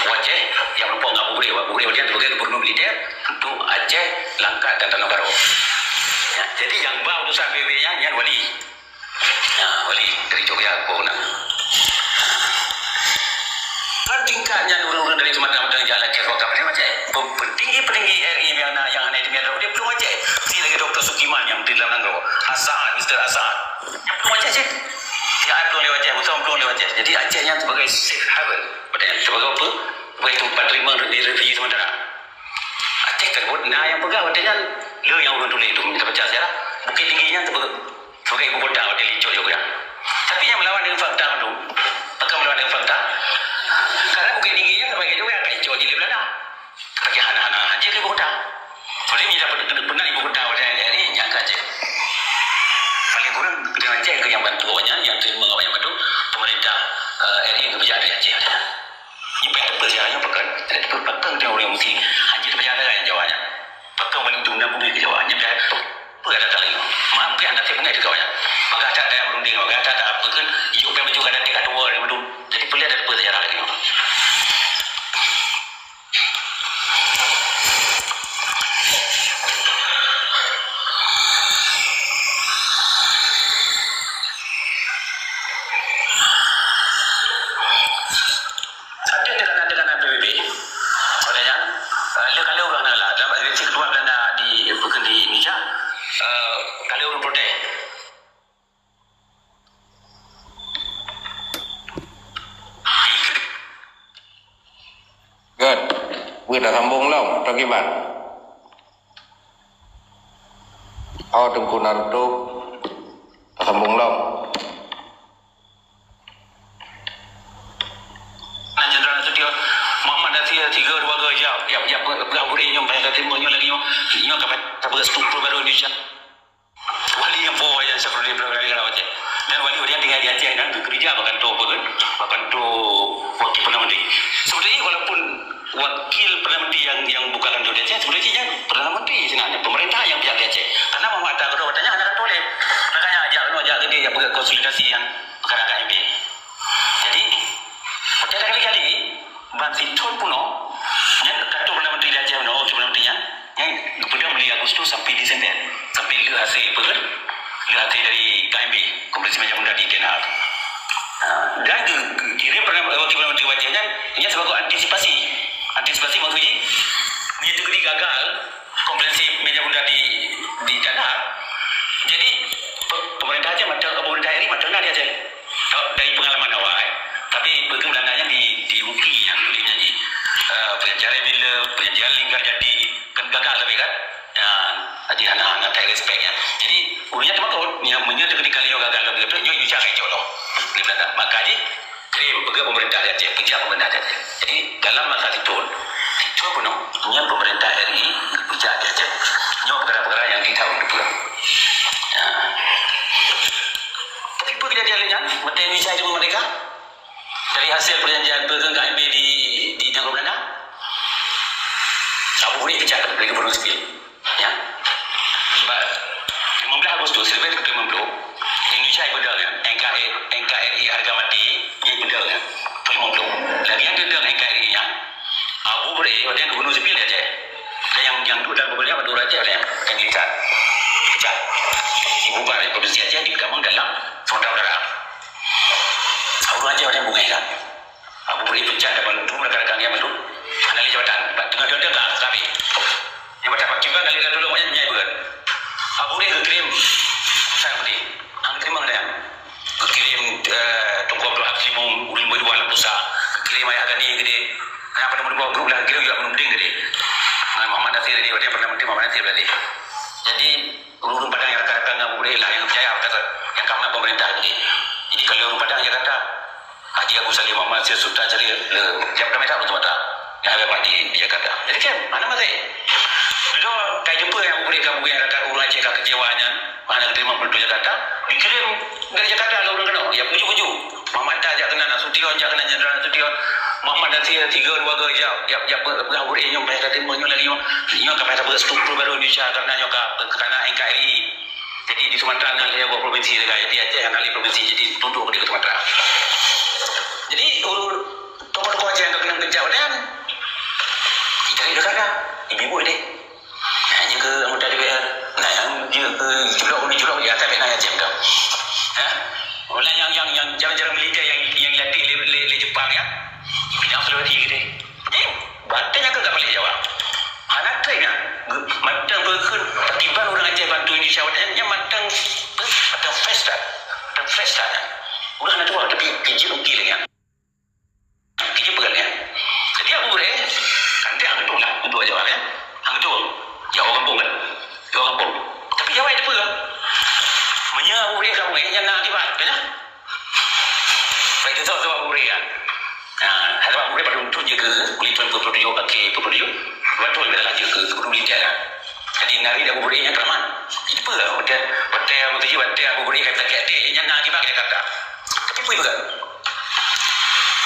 Aceh nyang meureumpok ngon Abu Bri, Abu Bri watèe nyan sebagai gubernur militer untuk Aceh, Langkat dan Tanoh Karo. Ya, jadi nyang ba utusan P B B nyan, nyan Wali. Ya, Wali dari Jogja, Kuala Lumpur. Kan tingkat nyan ureueng-ureueng dari Sumatera Utara jalan ke Sumatera macam-macam. Pe-, petinggi-petinggi R I yang na, yang hana demikian dia belum macam. Si lagi Doktor Sukiman yang di dalam nanggroe. Hasan, Mister Hasan. Yang belum macam cit. Yang ada belum lewat cit, betul belum lewat cit. Jadi Aceh nyan sebagai safe haven. Padahal sebagai apa? Sebagai tempat terima di refugee sementara. Aceh tersebut, nah yang pegang watèe nyan, le yang ureueng tuléh tu, kita baca sejarah. Bukittinggi nyan sebagai sebagai ibu kota watèe Licok Jaya. Tapi nyang melawan dengan fakta tu, pakon melawan dengan fakta? Karena Bukittinggi nyan sebagai juga kan Licok jih lé Belanda. Tapi hana-hana, hana jeuet ibu kota. Jadi, nyan dapat pernah ibu kota watèe nyan, eh, nyan ka jeuet. Paling kurang, dengan Aceh ke yang bantu awak nyan, yang terima awak nyan bantu, pemerintah, eh, R I yang kebijakan dari Aceh. Nyan payah teupeue siapa nyan, pakon, pakon teuh ureueng meusti hana jeuet beujalan-jalan Jawa nyan. Pakon ureueng tu meunang bumi keu Jawa nyan, payah peue ada tali. Mak mungkin hana teupeue ngai teuka nyan. Bagaih that dayah meurunding, bagaih that, that apa kan, ijuk payah maju kada tika dua ribu dua. Jadi peue lé ada teupeue sejarah lagi. Ada tekanan-tekanan P B B. Padahal, eh, le kalau orang nak lah, dalam agresi kedua Belanda di, bukan di Indonesia, eh, kalau orang protes. Good. Wih, dah sambung belum? Atau kiban? Oh, Teungku Narto. Dah sambung belum? Nah, Jenderal Nasution, Muhammad Nasir, tiga dua ke, ya, ya, ya, peugah buri nyoe, bayar kata nyoe lagi nyoe, nyoe ka, ka struktur baru Indonesia. Wali nyang po, ya, seperti berbagai negara macam. Dan wali-wali yang tinggal di Aceh, kan, kerja bak kantor apa, kan? Bak kantor wakil perdana menteri. Sebenarnya, walaupun Wakil Perdana Menteri yang, yang buka kantor di Aceh, sebenarnya nyan Perdana Menteri sebenarnya, pemerintah yang pihak di Aceh. Karena Muhammad Hatta keudroe watèe nyan hana kantor lé. Makanya ajak, ajak geude, ajak peugah konsultasi nyan peukara K M B. Jadi, watèe kali-kali, ban sithon peunoh, nyan kantor Perdana Menteri di Aceh peunoh, wakil Perdana Menteri nyan, nyan geupeudong mulai Agustus sampai Desember, sampai lheuh hasé peue, lheuh hasé dari K M B, Konferensi Meja Bunda di Den Haag. Ha, dan geu-, geukirim Perdana, wakil Perdana Menteri u Aceh nyan, nyan sebagai antisipasi. Antisipasi maksud jih, meunyo teukeudi gagal konferensi Meja Bunda di, di Den Haag, jadi pe-, pemerintah Aceh mantong, pemerintah R I mantong na di Aceh. Dari pengalaman awai, tapi beutôi Belanda nyan di, di U K I nyan, di nyan, eh, perjanjian Avila, perjanjian Linggarjati, kan gagal tapi kan. Ya, jadi hana, hana take respect nyan. Jadi, ureueng nyan teumakot, nyan, meunyo teukeudi kali nyoe gagal lom, nyoe Indonesia ka icok lom. Di Belanda. Maka jih, kirim peugah pemerintah di Aceh, peujak pemerintah di Aceh. Jadi, dalam masa sithon, sithon peunoh, nyan pemerintah R I peujak di Aceh. Nyoe peukara-peukara nyang kita untuk peugah. Ya. Tapi peue kejadian lé nyan, watèe Indonesia jeuet merdeka? Dari hasil perjanjian peue K M B di, di Nanggroe Belanda? Abu Bure pecat dari gubernur sipil. Ya. Sebab lima belas Agustus seribu sembilan ratus lima puluh, Indonesia ipeudong ya, N K R I, N K R I harga mati, ipeudong ya, lima puluh. Lagi nyang teudong N K R I nyan, Abu Bure, watèe gubernur sipil di Aceh. Dan nyang, nyang duek dalam gubernur nyan, Madura Aceh, watèe nyan, kan dipecat. Dipecat. Dibubarkan provinsi Aceh, digabung dalam Sumatera Utara. Ureueng Aceh watèe nyan beungèh that. Abu Bure pecat dan bantu rakan-rakan nyan mandum. Hana lé jabatan. Bak teungoh jabatan ka habéh. Jabatan Pak Kiban ka lheueh ka tulông, awaknyan nyan beuet. Abu Bure geukirém utusan geude. Hana geuteurimong lé nyan. Geukirém, eh, Teungku Abdul Wahab Seulimong, ureueng nomor dua lam pusat. Geukirém Ayah Gani geude. Kenapa nomor dua grup lah, geukirém juga Muhyiddin geude. Ngon Muhammad Nasir geude, watèe nyan Perdana Menteri Muhammad Nasir berarti. Jadi, ureueng-ureueng Padang nyang rakan-rakan ngon Abu Bure lah, nyang peucaya, nyang keuneuk maaf pemerintah geude. Jadi, kalau ureueng Padang nyang kata, Haji Agus Salim, Muhammad Nasir, Sultan Syarif, le, jak damai tak untuk mata. Nyang habéh mati di Jakarta. Jadi kan, hana maté. Lôn ka jumpa nyang Abu Bure, ka Abu Bure nyang rakan ureueng Aceh ka kecewa nyan, hana geuteurimong peunduduek Jakarta. Dikirim dari Jakarta lé ureueng keunoe, ya, uju-uju. Muhammad Hatta jak keunan, Nasution jak keunan, Jenderal Nasution. Muhammad Nasir, tiga, dua, jak, jak, jak, peugah Abu Bure nyoe, payah ka teurimong nyoe lagi nyoe. Nyoe ka payah tapeugah struktur baru Indonesia, karena nyoe ka, ka na N K R I. Jadi, di Sumatera na lhèe boh provinsi sagai, di Aceh na lhèe provinsi, jadi tunduk di Sumatera. Jadi, ureueng tokoh-tokoh Aceh nyang ka keunong keujak watèe nyan, icari Jakarta, ibu-ibu deh. Nah, nyang keu anggota D P R, nah, nyang keu julok, julok di atas na Aceh tu. Ha? Oleh nyang, nyang, nyang jalan-jalan militer nyang, nyang dilatih lé, lé, lé Jepang ya, ipindah Sulawesi geude. Jadi, batèe nyang keu ka paléng Jawa. Hana trép nyan. Mantong beukheun, pakriban ureueng Aceh bantu Indonesia watèe nyan, mantong, mantong fresh that. Mantong fresh that nyan. Ureueng hana tuha, tapi keujeuet ukir lagèe nyan. Keujeuet peugah lagèe nyan. Jadi, Abu Bure, kan dia hang tuha lah, hang tuha Jawa kan. Hang tuha. Jawa gampông kan. Jawa gampông. Tapi Jawa itu peugah. Meunyoe Abu Bure ka murit, nyan na akibat, kan? Baik, itu sebab Abu Bure, ya. Nah, sebab Abu Bure pada untuk je ke, boleh tuan peuh puluh tujuh, pakai peuh puluh tujuh. Betul, dia lah je ke, guru militer, kan? Jadi, nari Abu Bure yang keramat. Itu peugah, betul, betul, betul, betul, Abu Bure kata, kata, nyan na akibat kita kata. Tapi peugah.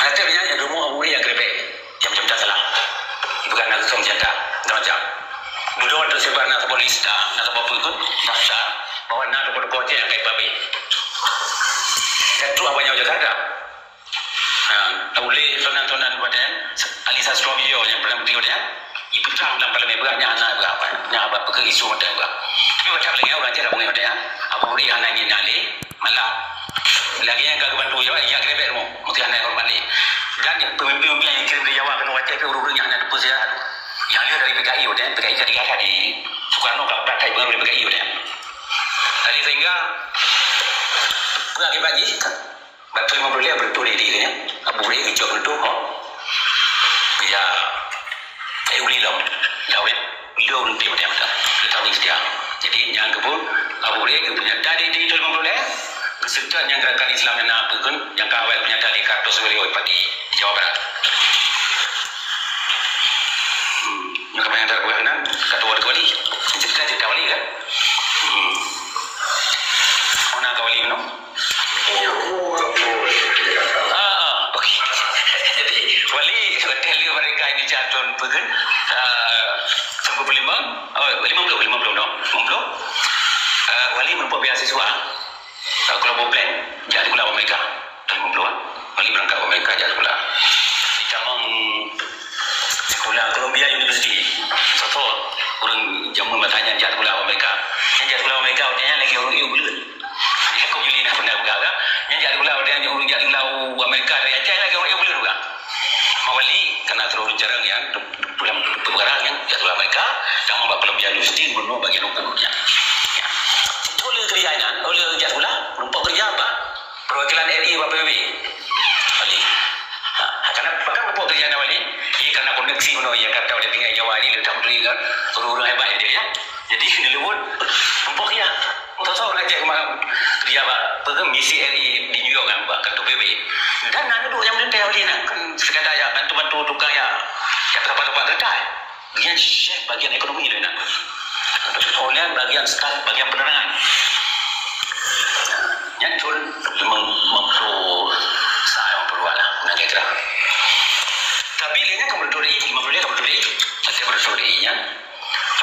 Kata, nyan, yang rumah Abu Bure yang kerebek. Macam-macam salah. Bukan nak kosong senjata, macam-macam. Budoe teusebar na saboh lista, na saboh peue pun, daftar, bahwa na tokoh-tokoh Aceh nyang ka ipabeh. Dan tu abang nyang Jakarta. Ha, uleh sonan-sonan badan, ahli sastra beliau nyang pernah menteri badan, ipeutang dalam parlemen beurah, nyan hana beurah, nyan haba peugah isu mata beurah. Tapi macam lagi ureueng Aceh dah bungéh badan, Abu Bure hana ingin alih, Malah, lagèe nyang ka geubantu Jawa, jak geurebek rumoh, meusti hana horeumat lé. Dan peumimpén-peumimpén nyang jikirim dari Jawa keunoe watèe keu ureueng-ureueng nyang hana teupeu sihat. Nyang lheueh dari P K I watèe, P K I ka tinggai that di Soekarno ka, ka that jipengaruh lé P K I watèe. Jadi sehingga, peue akibat jih? Bak lima puluh lhèe beutôi di diri nyan, Abu Bure geucok reutôh, ho. Ya, Kayu Gulilong, Dawet, beliau nanti macam tu. Beliau tahu setia. Jadi, nyang keubu, Abu Bure geupunya tadi di tahun lima puluh lhèe, geuseutôt nyang gerakan Islam nyang na peukon, nyang ka awai punya tadi kartos beliau pagi di Jawa Barat. Hmm, nyang kebanyakan dari bulan enam, kata wali, wali. Cerita-cerita wali kan? Hmm. Mana ka wali minum? Ah, ah, okey. Jadi, wali, hotel dia mereka ini jatuh Beasiswa, eh, Global Plan, jak sikula u Amerika. Tahun lima puluh, Wali beurangkat u Amerika jak sikula. Di tamong sikula Columbia University. Soe-soe ureueng jameun masa nyan jak sikula u Amerika. Nyang jak sikula u Amerika, watèe nyan lagèe ureueng ék buleuen. Di lakoe Yuli na pernah peugah, kan? Nyang jak sikula, watèe nyan ureueng jak sikula u Amerika dari Aceh lagèe ureueng ék buleuen, kan? Mawali, karena sidroe ureueng jarang nyan, dalam peukarang nyan, jak sikula Amerika, tamong bak Columbia University, gubernur bagian hukum nyan. Ya. Itu oleh kerja nyan, oleh jak sikula, meureumpok kerja bak perwakilan R I bak P B B. Wali. Ha, karena bahkan meureumpok kerja nyan Wali, iya karena koneksi meunoe, iya kata udah tinggal Jawa ni, le tak peduli kan, ureueng-ureueng hebat dia, ya. Jadi, di luar, meureumpok kerja. Soe-soe ureueng Aceh keumaran kerja bak, apa tu, misi R I di New York kan, bak kantor P B B. Dan na duek nyang meulintèe Wali na, kan sekadar ya bantu-bantu tukang ya, ya tempat-tempat kerja. Bagian chef bagian ekonomi dia na. Oleh bagian staf, bagian penerangan. Nyan thôn lima puluh sa, lima puluh dua lah, na kira-kira. Tapi lé nyan ka meureudu lé, lima puluh lé ka meureudu lé. Tapi meureudu lé nyan,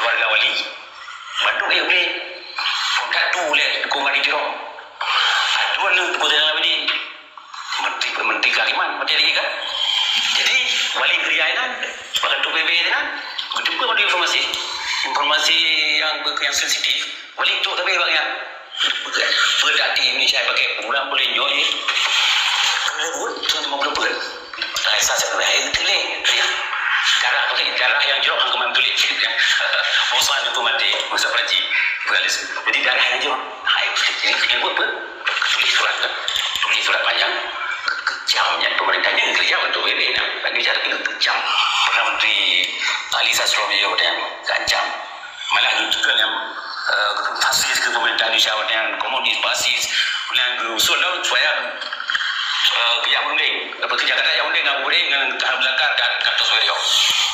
keluarga Wali, bandum ék lé. Phôn satu lé Teungku Ngadi Tiro. Aduh, aneuk Teungku Zainal Abidin. Menteri, Menteri Kehakiman, macam lagi kan? Jadi, Wali kerja kan, bak kantor P B B kan, beutôi pun ada informasi. Informasi yang, yang sensitif, Wali tu tapi bak nyan. Berarti Indonesia pakai pulang boleh nyoe. Kena buat, tu lima puluh pun. Rasa sebenarnya itu ni. Darah pakai darah yang jorok, aku memang tulis. Bosan aku mati, masa pelaji. Jadi, darah yang jorok. Hai, ini kena buat pun. Tulis surat kan. Tulis surat panjang. Kejam nyan pemerintah nyan, kejam untuk P B B nyan. Bagi cara kena kejam. Perdana Menteri Ali Sastro beliau dia kejam. Malah juga yang, eh, fasis ke pemerintah Indonesia, yang komunis, fasis, yang usul dah supaya, eh, kerja runding. Apa kerja kata yang runding, yang runding dengan kahar belakar dan kantor beliau.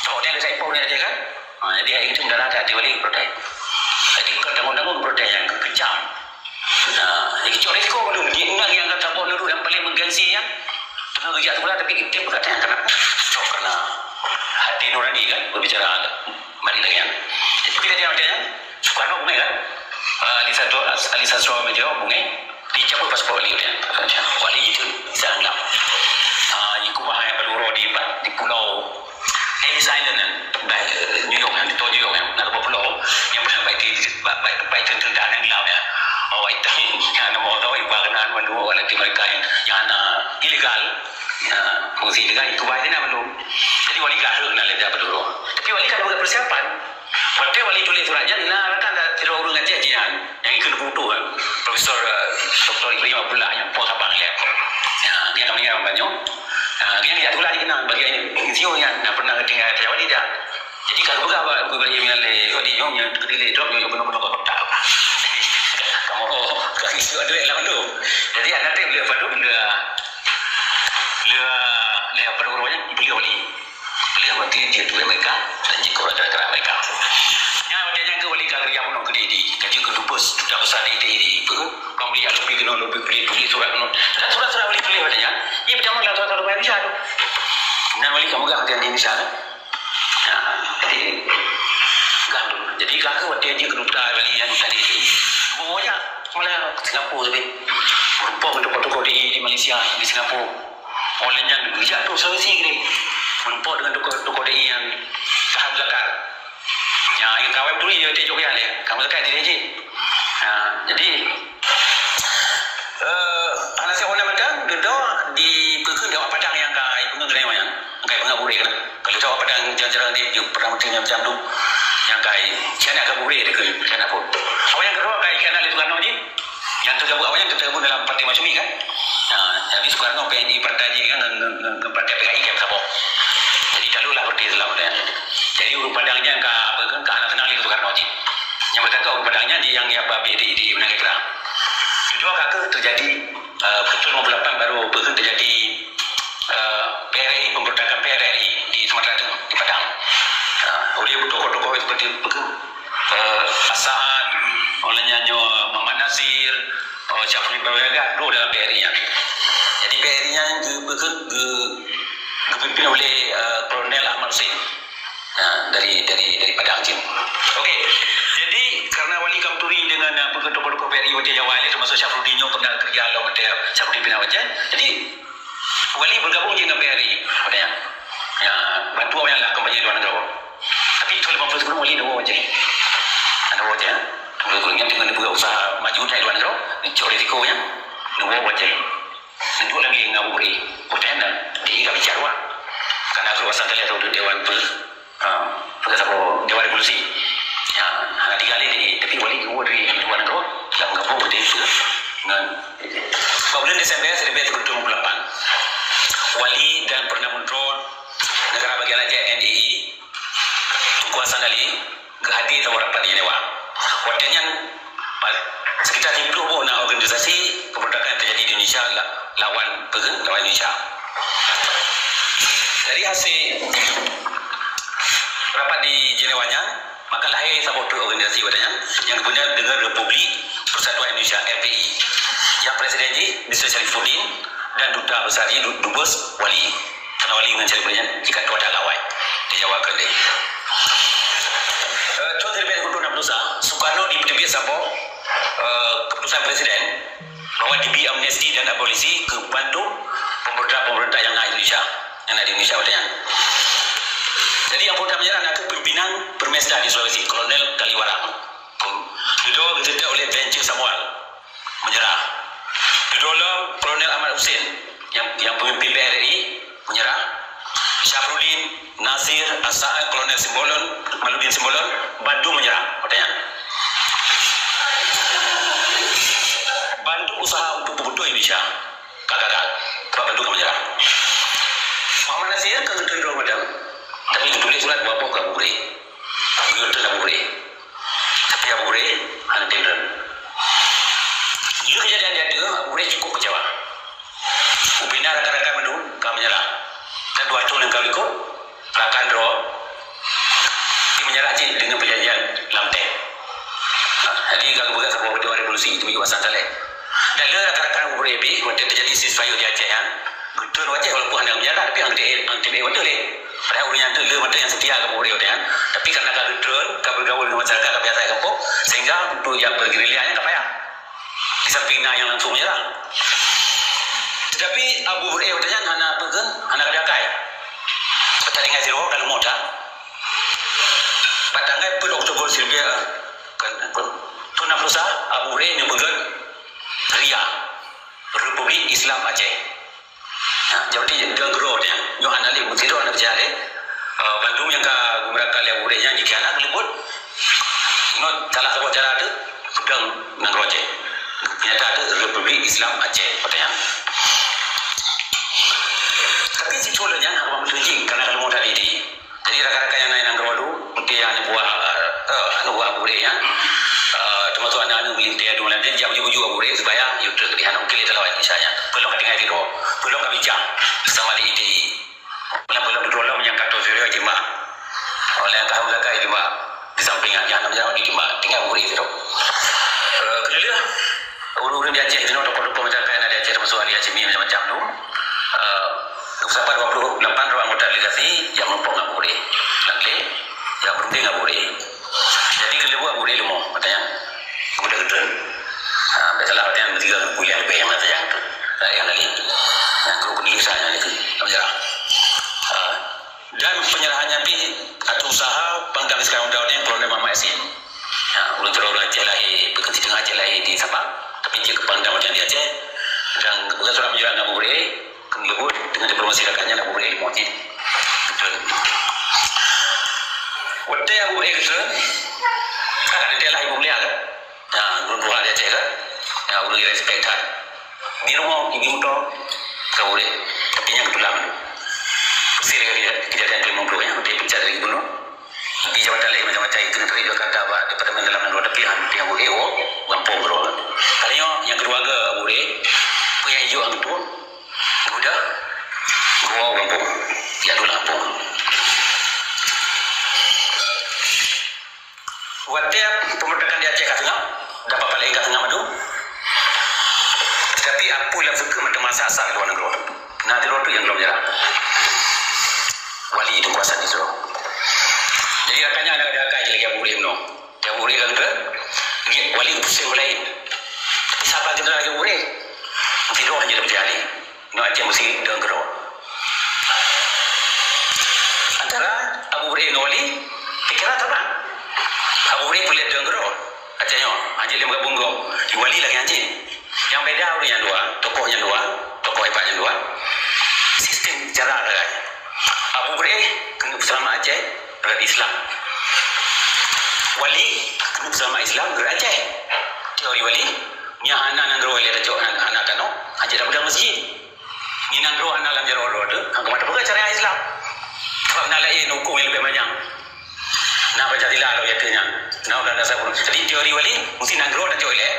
Sebab dia saya pun dia kan. Ha, jadi, hari itu mendarat hati Wali protes. Jadi, bukan tanggung-tanggung protes yang kejam. Nah, jadi, cok risiko dulu. Dia ingat yang kata Pak Nurul yang paling menggengsi yang tengah kerja sekolah, tapi kita berkata yang kena. Cok kena hati nurani kan, berbicara. Mari lagi yang. Jadi, kita dia macam yang Soekarno punya kan. Ah, Ali Sastro, Ali Sastro Mejo punya. Dicabut paspor Wali dia. Wali itu bisa anggap. Ah, ikut wahai peluru di, di pulau Ellis Island kan. Baik, eh, New York kan, di New York kan. Nak ke pulau yang pernah baik di, baik, baik, baik tentang yang gelap ya. Oh, itu yang nama orang tahu, ibu kenal mandua orang lelaki mereka yang, yang anak ilegal. Ya, fungsi ilegal itu baik dia nak mandua. Jadi Wali kahar nak lihat apa dulu. Tapi Wali kan buat persiapan. Watèe Wali tuléh surat nyan, na rakan dak sidroe ureueng Aceh jihnyan, nyang ikheun peutuh kan, Profesor, eh, Doktor Ibrahim Abdullah nyang po Sabang ilèe. Ya, dia ka meuninggai lam banyoe. Nah, dia jak sikula di keunan bagi insinyur nyan, na pernah tinggai Aceh Wali dak. Jadi, ka geupeugah bak Ibrahim nyan lé, oh, di nyoe nyan keudilèe drop nyoe keunoe-keunoe kota. Kamoe ka isi duit lah mandum. Jadi, aneuk teuh beliau padum dah, dah, dah padum roh nyan beliau Wali. Beliau mati di Amerika dan jikora gara-gara Amerika. Nyan watèe nyan ke Wali ka geuriang bunoe keudéh di, ka jeuet keu dubes duta besar di, di, di, di, peue? Ka Wali jak lobby keunoe, lobby keudéh, tuléh surat keunoe. Dan surat-surat Wali tuléh watèe nyan, iya peutamong lam surat-surat Indonesia tu. Nyan Wali ka meugah watèe di Indonesia tu. Nah, jadi, gah tu. Jadi, gah ke watèe jeuet keu duta Wali nyan tadi. Dua jak malah Singapura tadi. Meureumpok ngon tokoh-tokoh di, di Malaysia, di Singapura. Oleh nyan, geujak tu Sulawesi keudéh. Meureumpok deungon tokoh-tokoh D I nyang ka hana zakar. Nyang, nyang kawai turi, ya, teuh jok ya, lé. Ka hana zakar, di D J. Ha, jadi, eh, hana siat wana mantong, dudoe di peue keuh di awak Padang nyang ka ipeungeut keunoe nyan. Ka ipeungeut buréh keunoe. Ka dudoe awak Padang jarang-jarang di, di Perdana Menteri nyang macam tu. Nyang ka i, siat ka buréh dikeue, siat pun. Awak nyang keudua ka ikhianat lé Soekarno jih. Nyang teuka buet awaknyan teuka buet dalam Partai Masyumi kan. Ha, jadi Soekarno P N I partai jih kan ngon, ngon, ngon partai P K I kan saboh. Jadi talu lah partai Islam kan. Jadi ureueng Padang nyan ka apa kan, ka hana seunang lé Soekarno jih. Nyang beutaka ureueng Padang nyan jih nyang, nyang babeh di, di Menangai Kerang. Kedua kaka terjadi, eh, betul lima puluh lapan baru apa kan terjadi, eh, P R R I, pemberontakan P R R I di Sumatera Tengah, di Padang. Eh, oleh tokoh-tokoh seperti apa kan, eh, Hasan, oleh nyan nyoe Muhammad Nasir, oh, Syafri Bawega, dua dalam P R I nyan. Jadi P R I nyan geu-, geu-, geu-, geupimpin oleh, eh, Kolonel Ahmad Hussein. Nah, dari, dari, dari Padang Cina. Okey. Jadi, karena Wali Kamturi dengan, eh, tokoh-tokoh P R I Watèe Jawa lé, teumasuk Syafruddin nyoe pernah kerja lom watèe Syafruddin pindah u Aceh. Jadi, Wali bergabung jih ngon B R I, watèe nyan. Ya, bantu awaknyan lah kampanye luar nanggroe. Tapi tahun lima puluh sebelum Wali neuwoe u Aceh. Neuwoe u Aceh, ya. Neuwoe u Aceh, nyan teungoh neupeugah usaha maju dari luar nanggroe, neucok risiko nyan, neuwoe u Aceh. Neuduek lagèe ngon Abu Bure. Watèe nyan, di ka bicara. Karena keukuasaan teuh lé dewan tu. Ha, peugah saboh Dewan Revolusi. Ya, hana tinggai lé di, tapi Wali geuwoe dari luar nanggroe, lam gabung beutôi ngon, bak buleuen Desember seribu sembilan ratus tujuh puluh lapan, Wali dan Perdana Menteri Negara Bagian Aceh, N E E, Teungku Hasan Ali, geuhadé saboh rapat di Jenewa. Watèe nyan, sekitar tiga puluh boh na organisasi pemberontakan yang terjadi di Indonesia la-, lawan, lawan Indonesia. Dari hasil rapat di Jenewa nyan, maka lahé saboh peuet organisasi watèe nyan nyang geupeugah deungon Republik Persatuan Indonesia, R P I, nyang presiden jih Mister Syarifuddin dan duta besar jih, du-, Dubes Wali. Karena Wali ngon Syarifuddin nyan jika tuan dah lawai di Jawa Keulai. Eh, tahun seribu sembilan ratus enam puluh satu, Soekarno dipeuteubiet saboh, eh, keputusan presiden bahwa dibri amnesti dan abolisi keu bandum pemberontak-pemberontak nyang na Indonesia, nyang na di Indonesia watèe nyan. Jadi, nyang peumeunyeurah na kheueh pimpinan Permesta di Sulawesi, Kolonel Kaliwarang. Dudoe geuseutôt oleh Venture Samuel, meunyeurah. Dudoe lom Kolonel Ahmad Hussein, nyang, nyang peumimpin P N R I, meunyeurah. Syafruddin, Nasir, Hasan, Kolonel Simbolon, Maludin Simbolon, bandum meunyeurah, watèe nyan. Bandum usaha untuk peubeutôi Indonesia ka gagal, sebab bandum ka meunyeurah. Muhammad Nasir ka geutreun droe madam, tapi geutuléh surat geuwoe keu Abu Bure. Geutreun Abu Bure. Tapi Abu Bure hana teuntèe. Nyoe kejadian nyata, Abu Bure cukup kecewa. Ubena rakan-rakan mandum ka meunyeurah. Dan dua thôn nyang ka likot, rakan droe di meunyeurah cit deungon peujanjian lam teh. Jadi, ka geupeugah saboh dewan revolusi, itu miyueb Hasan Saleh. Dan le rakan-rakan Abu Bure pih, watèe teujadi ceasefire di Aceh nyan, geutreun u Aceh walaupun hana meunyeurah, tapi hana teuntèe, hana teuntèe watèe lé. Padahai ureueng nyan teuk le mantong nyang seutia keu Abu Bure watèe nyan. Tapi karena ka geutreun, ka bergaul dengan masyarakat, ka biasa gampông, sehingga untuk nyang bergerilya nyan ka payah. Di samping na nyang langsung meunyeurah. Tetapi Abu Bure watèe nyan hana peue kheun, hana ka jakai. Teuingat sidroe ka leumoh that. Bak tanggai peuet Oktober seribu, kan, peuet, tahun enam puluh satu, Abu Bure neupeugöt RIA, Republik Islam Aceh. Ya, jadi deungon keudroe nyan, nyoe hana lé, meusidroe hana peucaya lé. Eh, bandum nyang ka geumeurakah lé Abu Bure nyan jikhianat keu leubuet. Ingat, salah saboh cara teuh peudong nanggroe Aceh. Nyata teuh Republik Islam Aceh, watèe nyan. Tapi sicoe lheueh nyan hana meutuji, karena ka leumoh that di Jadi, rakan-rakan nyang na nanggroe lu, mungkin aneuk buah, eh, aneuk buah Abu Bure nyan, eh, teumasuk aneuk-aneuk militer dum lam, jadi jak buju-buju Abu Bure supaya yue treuk keudeh, hana mungkin lé talawan Indonesia nyan. Peulom ka tinggai sidroe, peulom ka bijak beusama lé I T I. Peulom-peulom dudoe lom nyang ka tho sidroe timbak. Oleh nyang ka hom sagai timbak di samping nyan, hana meujalan lagi timbak, tinggai Abu Bure sidroe. Eh, keulheueh-lheueh ureueng-ureueng di Aceh jinoe, tokoh-tokoh masyarakat nyang na di Aceh, teumasuk Ali Hashimi macam-macam tu, eh, geusapat dua puluh lapan droe anggota delegasi nyang meurumpok ngon Abu Bure. Lam glé, nyang beurunding ngon Abu Bure. Jadi, keu lheueh Abu Bure leumoh, watèe nyan, Abu Bure geutreun. Ha, bèk salah, watèe nyan meusigoe ngon Abu Bure leubeh nyang masa nyan tu. Laén lagi. Nyang keu peunyeulasan nyan lagèe tu. Lam sejarah. Ha. Dan penyerahannya pih ateueh usaha Pangdam Iskandar Muda watèe nyan, Kolonel Muhammad Yasin. Ya, ulôn keudroe ureueng Aceh lahé, bukan si teungoh Aceh lahé di Sabah, tapi jeuet keu Pangdam watèe nyan di Aceh. Dan bukan surat menyerah ngon Abu Bure, keu leubuet deungon diplomasi rakan nyan Abu Bure leumoh cit. Beutôi. Watèe Abu Bure geutreun, ka teuntèe lah Ibu Mulia kan? Ya, guru-guru di Aceh kan? Ya, ulôn respect that. Di rumoh, di moto, ka boleh. Tapi nyan keutulak. Peusi lagèe kejadian lima puluh, ya, di pecat lagi bunoe. Di jabatan laén macam-macam itu, tapi juga kata bak Departemen Dalam Negeri, tapi han, yang boleh, oh, gampông keudroe. Kali nyoe, nyang keuluwarga boleh, peue nyang jijok ngon tu, udah, gua gampông. Ya, tu lah gampông. Watèe pemberontakan di Aceh ka seungab, dan papa laén ka seungab mandum. Tetapi apui lam seukeu mantong masa asal luwa nanggroe. Na di luwa tu nyang lom jarak. Wali itu kuasa di situ. Jadi, rakan nyan ada, ada rakan lagi Abu Bure meunoe. Abu Bure kan ke? Wali pusing laén. si deungon keudroe. Antara Abu Bri ngon Wali, pikeran saban. Abu Bri peulét deungon keudroe. Aceh nyoe, hanjeuet lé meugabong gob. Di Wali lagèe hanjeuet. Nyang beda ureueng nyang dua, tokoh nyang dua, tokoh hebat nyang dua. Sistem cara raya. Abu Bri keuneuk peuseulamat Aceh rot Islam. Wali keuneuk peuseulamat Islam rot Aceh. Teori Wali, nyang hana nanggroe lé raja hana, hana tanoh, hanjeuet tapeudong meuseujid. Nyan nanggroe hana lam jaroe droe teuh, hana kumat teupeugah syariat Islam. Sabab na laén huköm nyang leubeh manyang. Na Pancasila lom nyang teuh nyan. Na undang-undang dasar. Jadi teori Wali, meusti nanggroe tacok ilèe,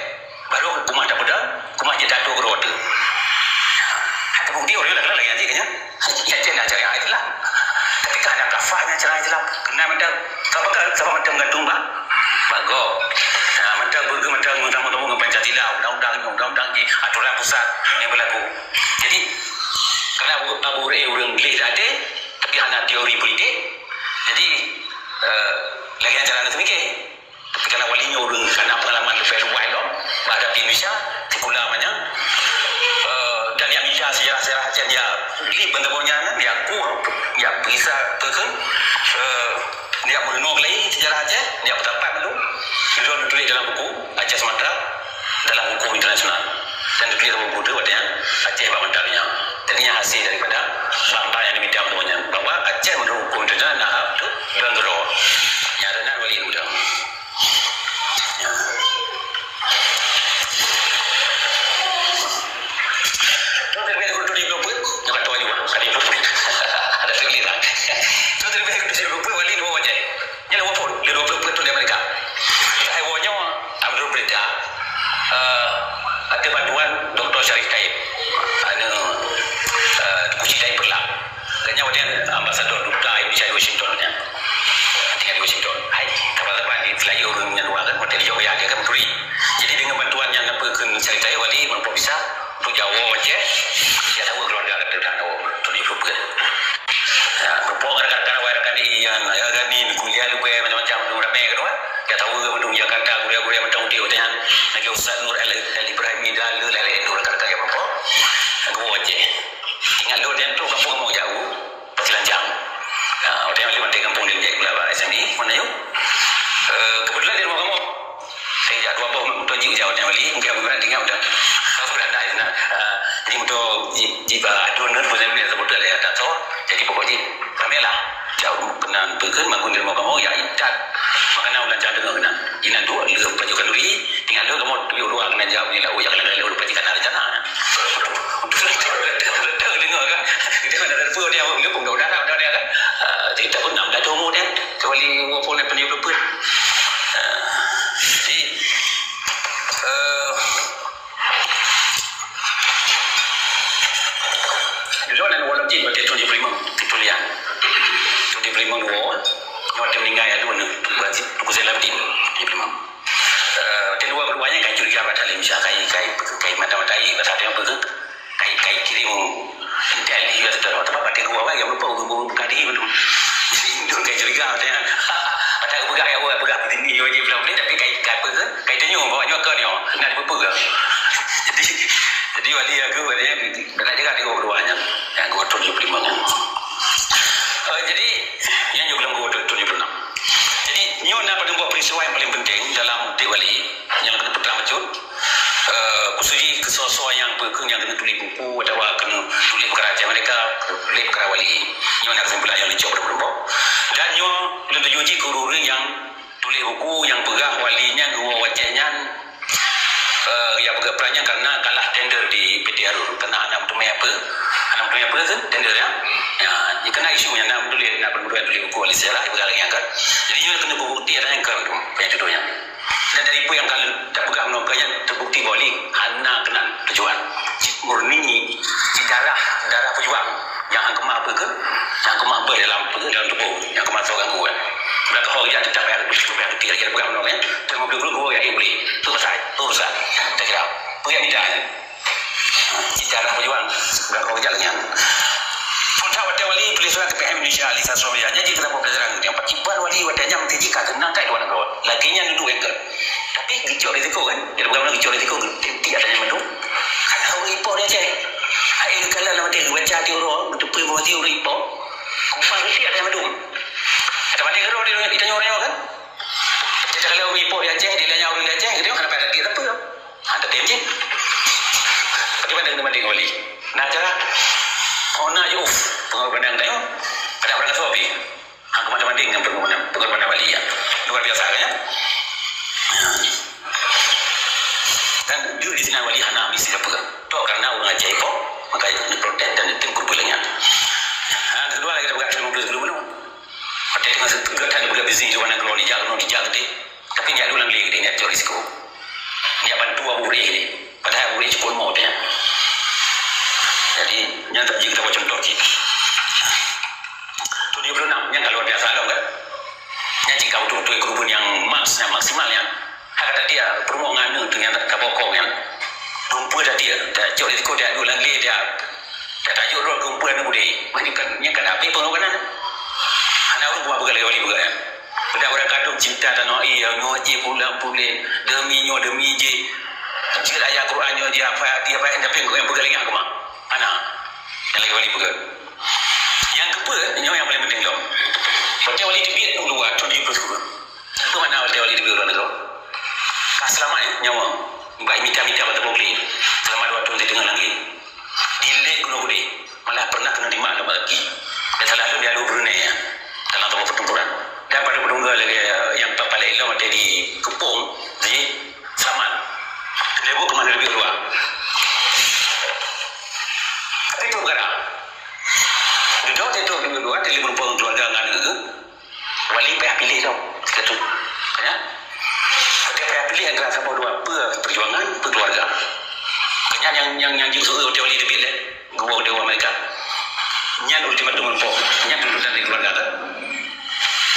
baru kumat tapeudong, kumat jeuet tatoh keudroe teuh. Hana teubukti, ureueng laén lagèe nyan jih nyan. Nyan cit na syariat Islam. Tapi ka hana kafah nyan syariat Islam. Keunan mantong, sabab ka, sabab mantong gantung bak, bak gob. Ha, mantong beu-, mantong, mantong, mantong, mantong Pancasila, undang-undang, undang-undang jih, aturan pusat nyang beulaku. Jadi, karena Abu, Abu Hurairah ureueng gleh that, tapi hana teori politik. Jadi, eh, lagèe cara na teumikir. Tapi karena Wali nyoe ureueng hana pengalaman leubeh luwai lom menghadapi Indonesia, sekula manyang, eh, dan nyang mita sejarah-sejarah Aceh, ya, gleh ban saboh nyan, ya, ku, ya, bisa, ke, ke, eh, Nyak meurunoe lé sejarah Aceh, nyak peutapat mandum. Lôn tuléh dalam buku Aceh Sumatra dalam huköm internasional. Dan tuléh dalam buku tu, watèe nyan Aceh bak mata donya. Jadi, nyan hasil daripada bangsa nyang dimita buku nyan, bahwa Aceh meunurot huköm internasional na hak untuk deungon keudroe. Nyan, Wali Muda. Ya. Tuan terlebih guru tujuh puluh pun, nyoe kata Wali, Wali. Ada tulis lah. Tuan terlebih guru tujuh puluh pun, Wali dua wajah. Nyan dua puluh, dia dua puluh pun tu di Amerika. Hai wonyo, Abdul Berita. Eh, ada bantuan Doktor Syarif Taib. Anu, eh, Kuci Taib Berlang. Gobnyan watèe nyan ambasador duta Indonesia di Washington nyan. Tinggai di Washington. Hai, teuma-teuma di selayu ureueng nyang luwa kan, watèe di Jawa dia kan meuturi. Jadi deungon bantuan nyang neupeu kheun cerita Wali, meureumpok bisa, untuk Jawa, Aceh, ya tahu keluarga kata dah tahu, tujuh puluh pun. Ya, meureumpok rakan-rakan awai rakan di yang, ya kan ni, kuliah leubeh macam-macam tu ramai kan, ya tahu ke betul Jakarta, kuliah-kuliah macam dia, macam lagi Ustaz Nur Al, Al Ibrahimi dan lain-lain tu rakan-rakan yang meureumpok. Aku Aceh. Ingat lôn, dia tu kampung mau jauh. Cilanjang. Ha, watèe nyan lima kampung dia jadi pula bak S M E, mana yuk? Eh, kebetulan di rumah kamu. Saya jak dua boh motor jih jak watèe Wali, mungkin aku pernah tinggal dah. Aku dah dah, dah. Ha, jadi motor jih, jih bak adun kan, boleh boleh sebut ada tak tahu. Jadi pokok jih, ramai lah. Jauh kena pekan, makun di rumah kamu, ya, itat. Makanan ulang jam dengan kena. Ina dua, dia baju kanduri, Tinggai lôn kamoe tujoh dua keunan jak u laôt, nyang laén-laén lôn peucit kana rencana. Deungoe kan? Kita mana ada pun dia, dia pun dah, dah, dah, dah, kan? Ah, cerita pun enam dah tunggu dia. Kecuali walaupun dia punya betul. Ah, jadi, eh, dulu nak walaupun jin, berarti tujuh puluh lima, tujuh puluh lima. Tujuh puluh lima dua, waktu meninggal ya, dua, berarti Tuku Zainuddin, tujuh puluh lima. Eh, di luwa keduanya kai curiga pada Indonesia, kai, kai, kai mata-matai, pasal dia apa tu? Kai, kai kirim intel, iya, betul. Tapi pada dua orang yang lupa, bukan, bukan, bukan diri betul. Jadi, itu kai curiga, katanya. Pada peugah, ya, orang peugah, ini, ini, ini, ini, tapi kai, kai apa tu? Kai tanya, bawa nyoka ni, nak dipepeugah. Jadi, jadi, wali aku, katanya, nak jaga tiga keduanya. Yang gua tujuh puluh lima. Eh, jadi, yang juga gua tujuh puluh enam. Jadi, nyoe na padum buah peristiwa yang paling penting dalam udeb Wali nyang keuneuk peutrang bacut, eh, khusus jih keu soe-soe nyang peue keuh nyang keuneuk tuléh buku atawa keuneuk tuléh peukara Aceh Merdeka, tuléh peukara Wali. Nyoe na keusimpulan nyang licok padum-padum boh. Dan nyoe lôn tuju jih keu ureueng-ureueng nyang tuléh buku nyang peugah Wali nyan geuwoe u Aceh nyan, eh, nyang peugah peurang nyan karena kalah tender di P T Arun. Karena hana meuteumé apa, hana meuteumé apa keuh tender nyan. Ya, keunan isu nyan na meutuléh, na meutuléh buku Wali Sejarah, peugah lagèe nyan kan. Jadi nyoe keuneuk bukti ada nyang keu tu, nyang tutoe nyan. Dan dari peue nyang ka tapeugah meunoe, nyan teubukti bahwa Wali hana keunan tujuan. Cit murni, cit darah, darah peujuang nyang han keumah peue keuh, nyang keumah beuh dalam peue keuh, dalam tuboh, nyang keumah soe ganggu kan. Udah keu ho jak teutap payah, payah tuti lagèe tapeugah meunoe, kan. Teuma beuguru-guru jak boleh. Tu pasal, tu pasal. Saya kira, peue nyang tidak, kan? Cit darah peujuang, udah keu ho jak nyan. Peue that watèe Wali tuléh surat keu P M Indonesia, Ali Sasro, ya, jadi kita pelajaran yang iban Wali watèe nyan meuteujih ka keunong kai dua nanggroe. Lagèe nyan dudoe kan. Tapi geucok risiko kan. Jadi bukan geucok risiko, tiep-tiep ada nyan mandum. Karena ureueng ipo di Aceh. Hai, geukalon lam até, geubaca di uroe, geuteupeu bak até ureueng ipo. Kuman geuti ada mandum. Ada mandum keudroe di, di tanyoe-tanyoe kan? Kita kalau ureueng ipo di Aceh, di lanyau ureueng di Aceh, gitu, kenapa ada dia apa? Ha, tapi anjing. Bagaimana dengan mandum wali? Nah, cara, oh, nah, yuf, pengaruh pandang tayo. Ada orang kata, Ha, keumantöng-mantöng ngon pengorbanan, pengorbanan wali, ya. Luar biasa, kan, ya? Dan di, di sinan wali hana misi sapeue. Toh karena ureueng Aceh ipo, maka neuprotek dan neutem keureubeuen lagèe nyan. Ha, keudua lagèe tapeugah lhèe boh sikureueng buleuen. Watèe teungoh seuteugah that neupeugah bisnis di luwa nanggroe, dijak keunoe, dijak keudéh. Tapi nyak dua lam glé keudéh, nyak cok risiko. Nyak bantu Abu Hurairah keudéh. Padahai Abu Hurairah cukôp leumo watèe nyan. Jadi, nyan tak jeuet kita buat contoh cit. Tujuh puluh enam, nyan ka luar biasa lom kan? Nyan cit ka beutôi-beutôi keureubeuen nyang max, nyang maksimal nyan. Hana ka tatia, peurumoh ngon aneuk teuh nyang tabokong nyan. Dumpeue tatia, tajok di sikula, tajak dua lam glé, tajak, tajak tajok droe keu dumpeue aneuk udép. Maka nyan ka, nyan ka habéh pengorbanan. Hana ureueng kumat peugah lagèe wali peugah nyan. Beudak ureueng kadum cinta tanoh air, nyoe jih pulang puléh, demi nyoe, demi jih. Jeuet ayat Quran nyoe jih, hafai, hafai, tapi nyang peugah lagèe nyan kumat. Hana. Nyang lagèe wali peugah. Nyang keupeu, nyoe nyang paleng penting lom. Watèe wali teubiet u luwa, thôn tujoh ploh sikureueng. Peue makna watèe wali teubiet u luwa nanggroe? Ka seulamat, eh, nyawa. Bak mita-mita bak teumpat glé. Seulamat dua thôn di teungoh lam glé. Dilèe keunoe keudéh. Malah pernah keuneuk dimak lom bak gaki. Dan salah lom di Alue Brunei, ya. Dalam saboh pertempuran. Dan padub peudungga lagèe nyang paleng lom watèe di Keupong, jih seulamat. Dilèe buet keumanö teubiet u luwa. Tapi peue peukara? Dudoe watèe teubiet u luwa, dilèe meureumpok ngon keuluwarga ngon aneuk geuh. Wali payah piléh lom, sigoe teuk. Ya? Watèe payah piléh antara saboh dua, peue peujuangan, peue keuluwarga. Nyan nyang, nyang, nyang jeuet su watèe wali teubiet lé, geuwoe di Amerika. Nyan ultimatum meureumpok. Nyan tuntutan dari keuluwarga kan.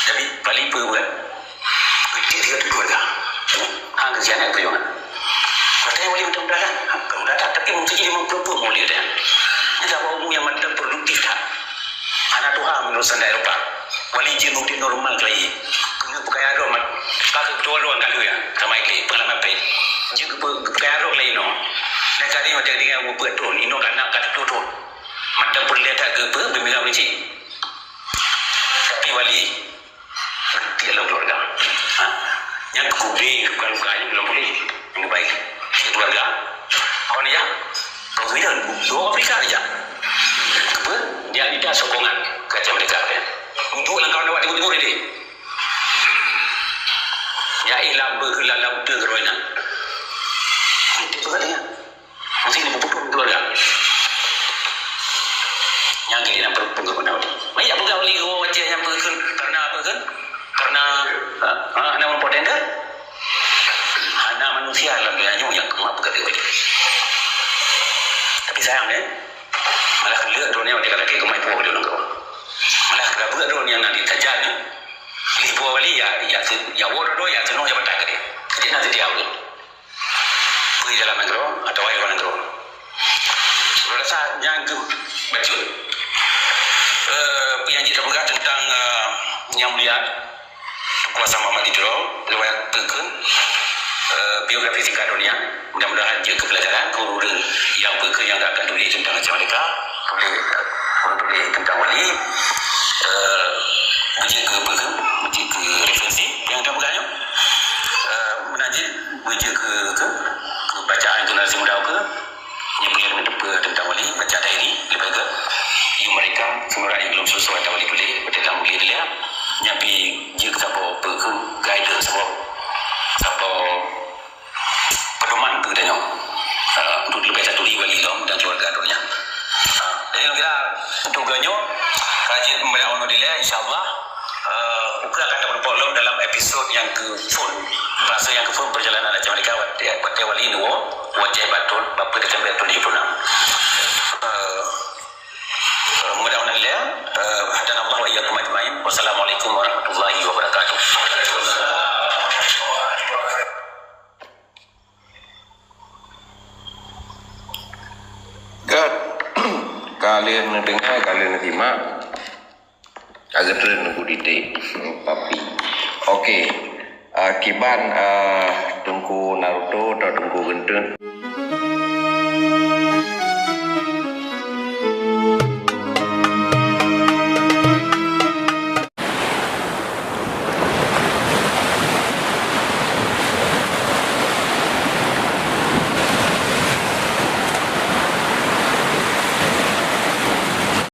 Tapi wali peue buet? Keutik sigoe teuk keuluwarga. Ha, keusian peujuangan. Watèe wali mantong muda kan? Ha, muda that, tapi mungkin jadi mampu pun wali dia. Nyan saboh umu nyang mantong produktif that. Hana tuha meunurot standar Eropa. Wali jeuet udép normal keulayi. Keuneuk peukaya droe mat. Ka keu keudua droe ka lheueh, ya. Sama ikli, peungalaman pèng. Jeuet geupe-, geupeukaya droe keulayi inoe. Dan kali watèe tinggai mubuet thôn, inoe ka na ka tujoh thôn. Mantong peureulèe that geupeue, bimbingan politik. Tapi wali, Tiep lom keuluwarga. Ha? Nyang keubé luka-luka nyan belom puléh. Nyang baik. Tiep keuluwarga. Kon ya. Kau tu ya, dua Afrika aja. Apa? Dia ada sokongan ke Aceh Merdeka, ya. Untuk langkah awak timur-timur ini. Ya, eh, lamba ke lalau ke roena. Itu tu katanya. Mesti dipuputuh keuluwarga. Nyang kiri nyang perlu penggemuna wali. Banyak peugah wali geuwoe wajah nyang peugah karena apa kan? Karena, ha, ha, hana ureueng poden kan? Hana manusia lam donya nyoe nyang keumah peugah wali. Tapi sayang, eh, malah keuleuk droe nyan watèe ka lagèe keumah ipuwoe di nanggroe. Malah keurabeue droe nyan nanti tajak nyan. Lheuh ipuwoe wali, ya, ya, ya, woe droe, ya, keunoe jabatan keudéh. Jadi nanti dia ulôn. Peue dalam nanggroe atawa luwa nanggroe. Lôn rasa nyan keuh bacut. Eh, peue nyang jeuet tapeugah teuntang, eh, Nyang Mulia Teungku Hasan Muhammad Idrol, riwayat peue kheun, eh, biografi singkat droe nyan. Mudah-mudahan jeuet keu peulajaran keu ureueng nyang peue kheun nyang akan tuléh teuntang Aceh Merdeka, tuléh, eh, tuléh teuntang wali, eh, beujeuet keu peue kheun, beujeuet keu referensi nyang tapeugah nyoe. Eh, meunan cit beujeuet keu, keu, keu bacaan generasi muda keu, nyang peue nyang teupeue teuntang wali, baca diary, leubeh gèt, yue mereka, seumeurat nyang belum seuleusoe teuntang wali tuléh, watèe lam buleuen dilèe, nyan pih jeuet keu saboh peue kheun, guidance, saboh, saboh pedoman keu geutanyoe. Ah, untuk leubeh taturi wali lom dan keuluwarga droe nyan. Ah, jadi lôn kira untuk geutanyoe, ka jeuet meunyoe dilèe, insya Allah, eh, ukeue akan tapeurumpok lom dalam episod nyang keu phôn. Fase nyang keu phôn perjalanan Aceh Merdeka watèe, watèe wali neuwoe, watèe batul, bak peue teucambiak tujoh puluh enam. Eh, eh, mudah-mudahan dilèe, eh, hadanallahu wa iyyakum ajmain. Wassalamualaikum warahmatullahi wabarakatuh. Gèt, ka lheueh neudeungö, ka lheueh neusimak. Ka geutreun Teungku Didik, papi. Oke, ah, kiban, ah, Teungku Naruto atau Teungku Geuntun.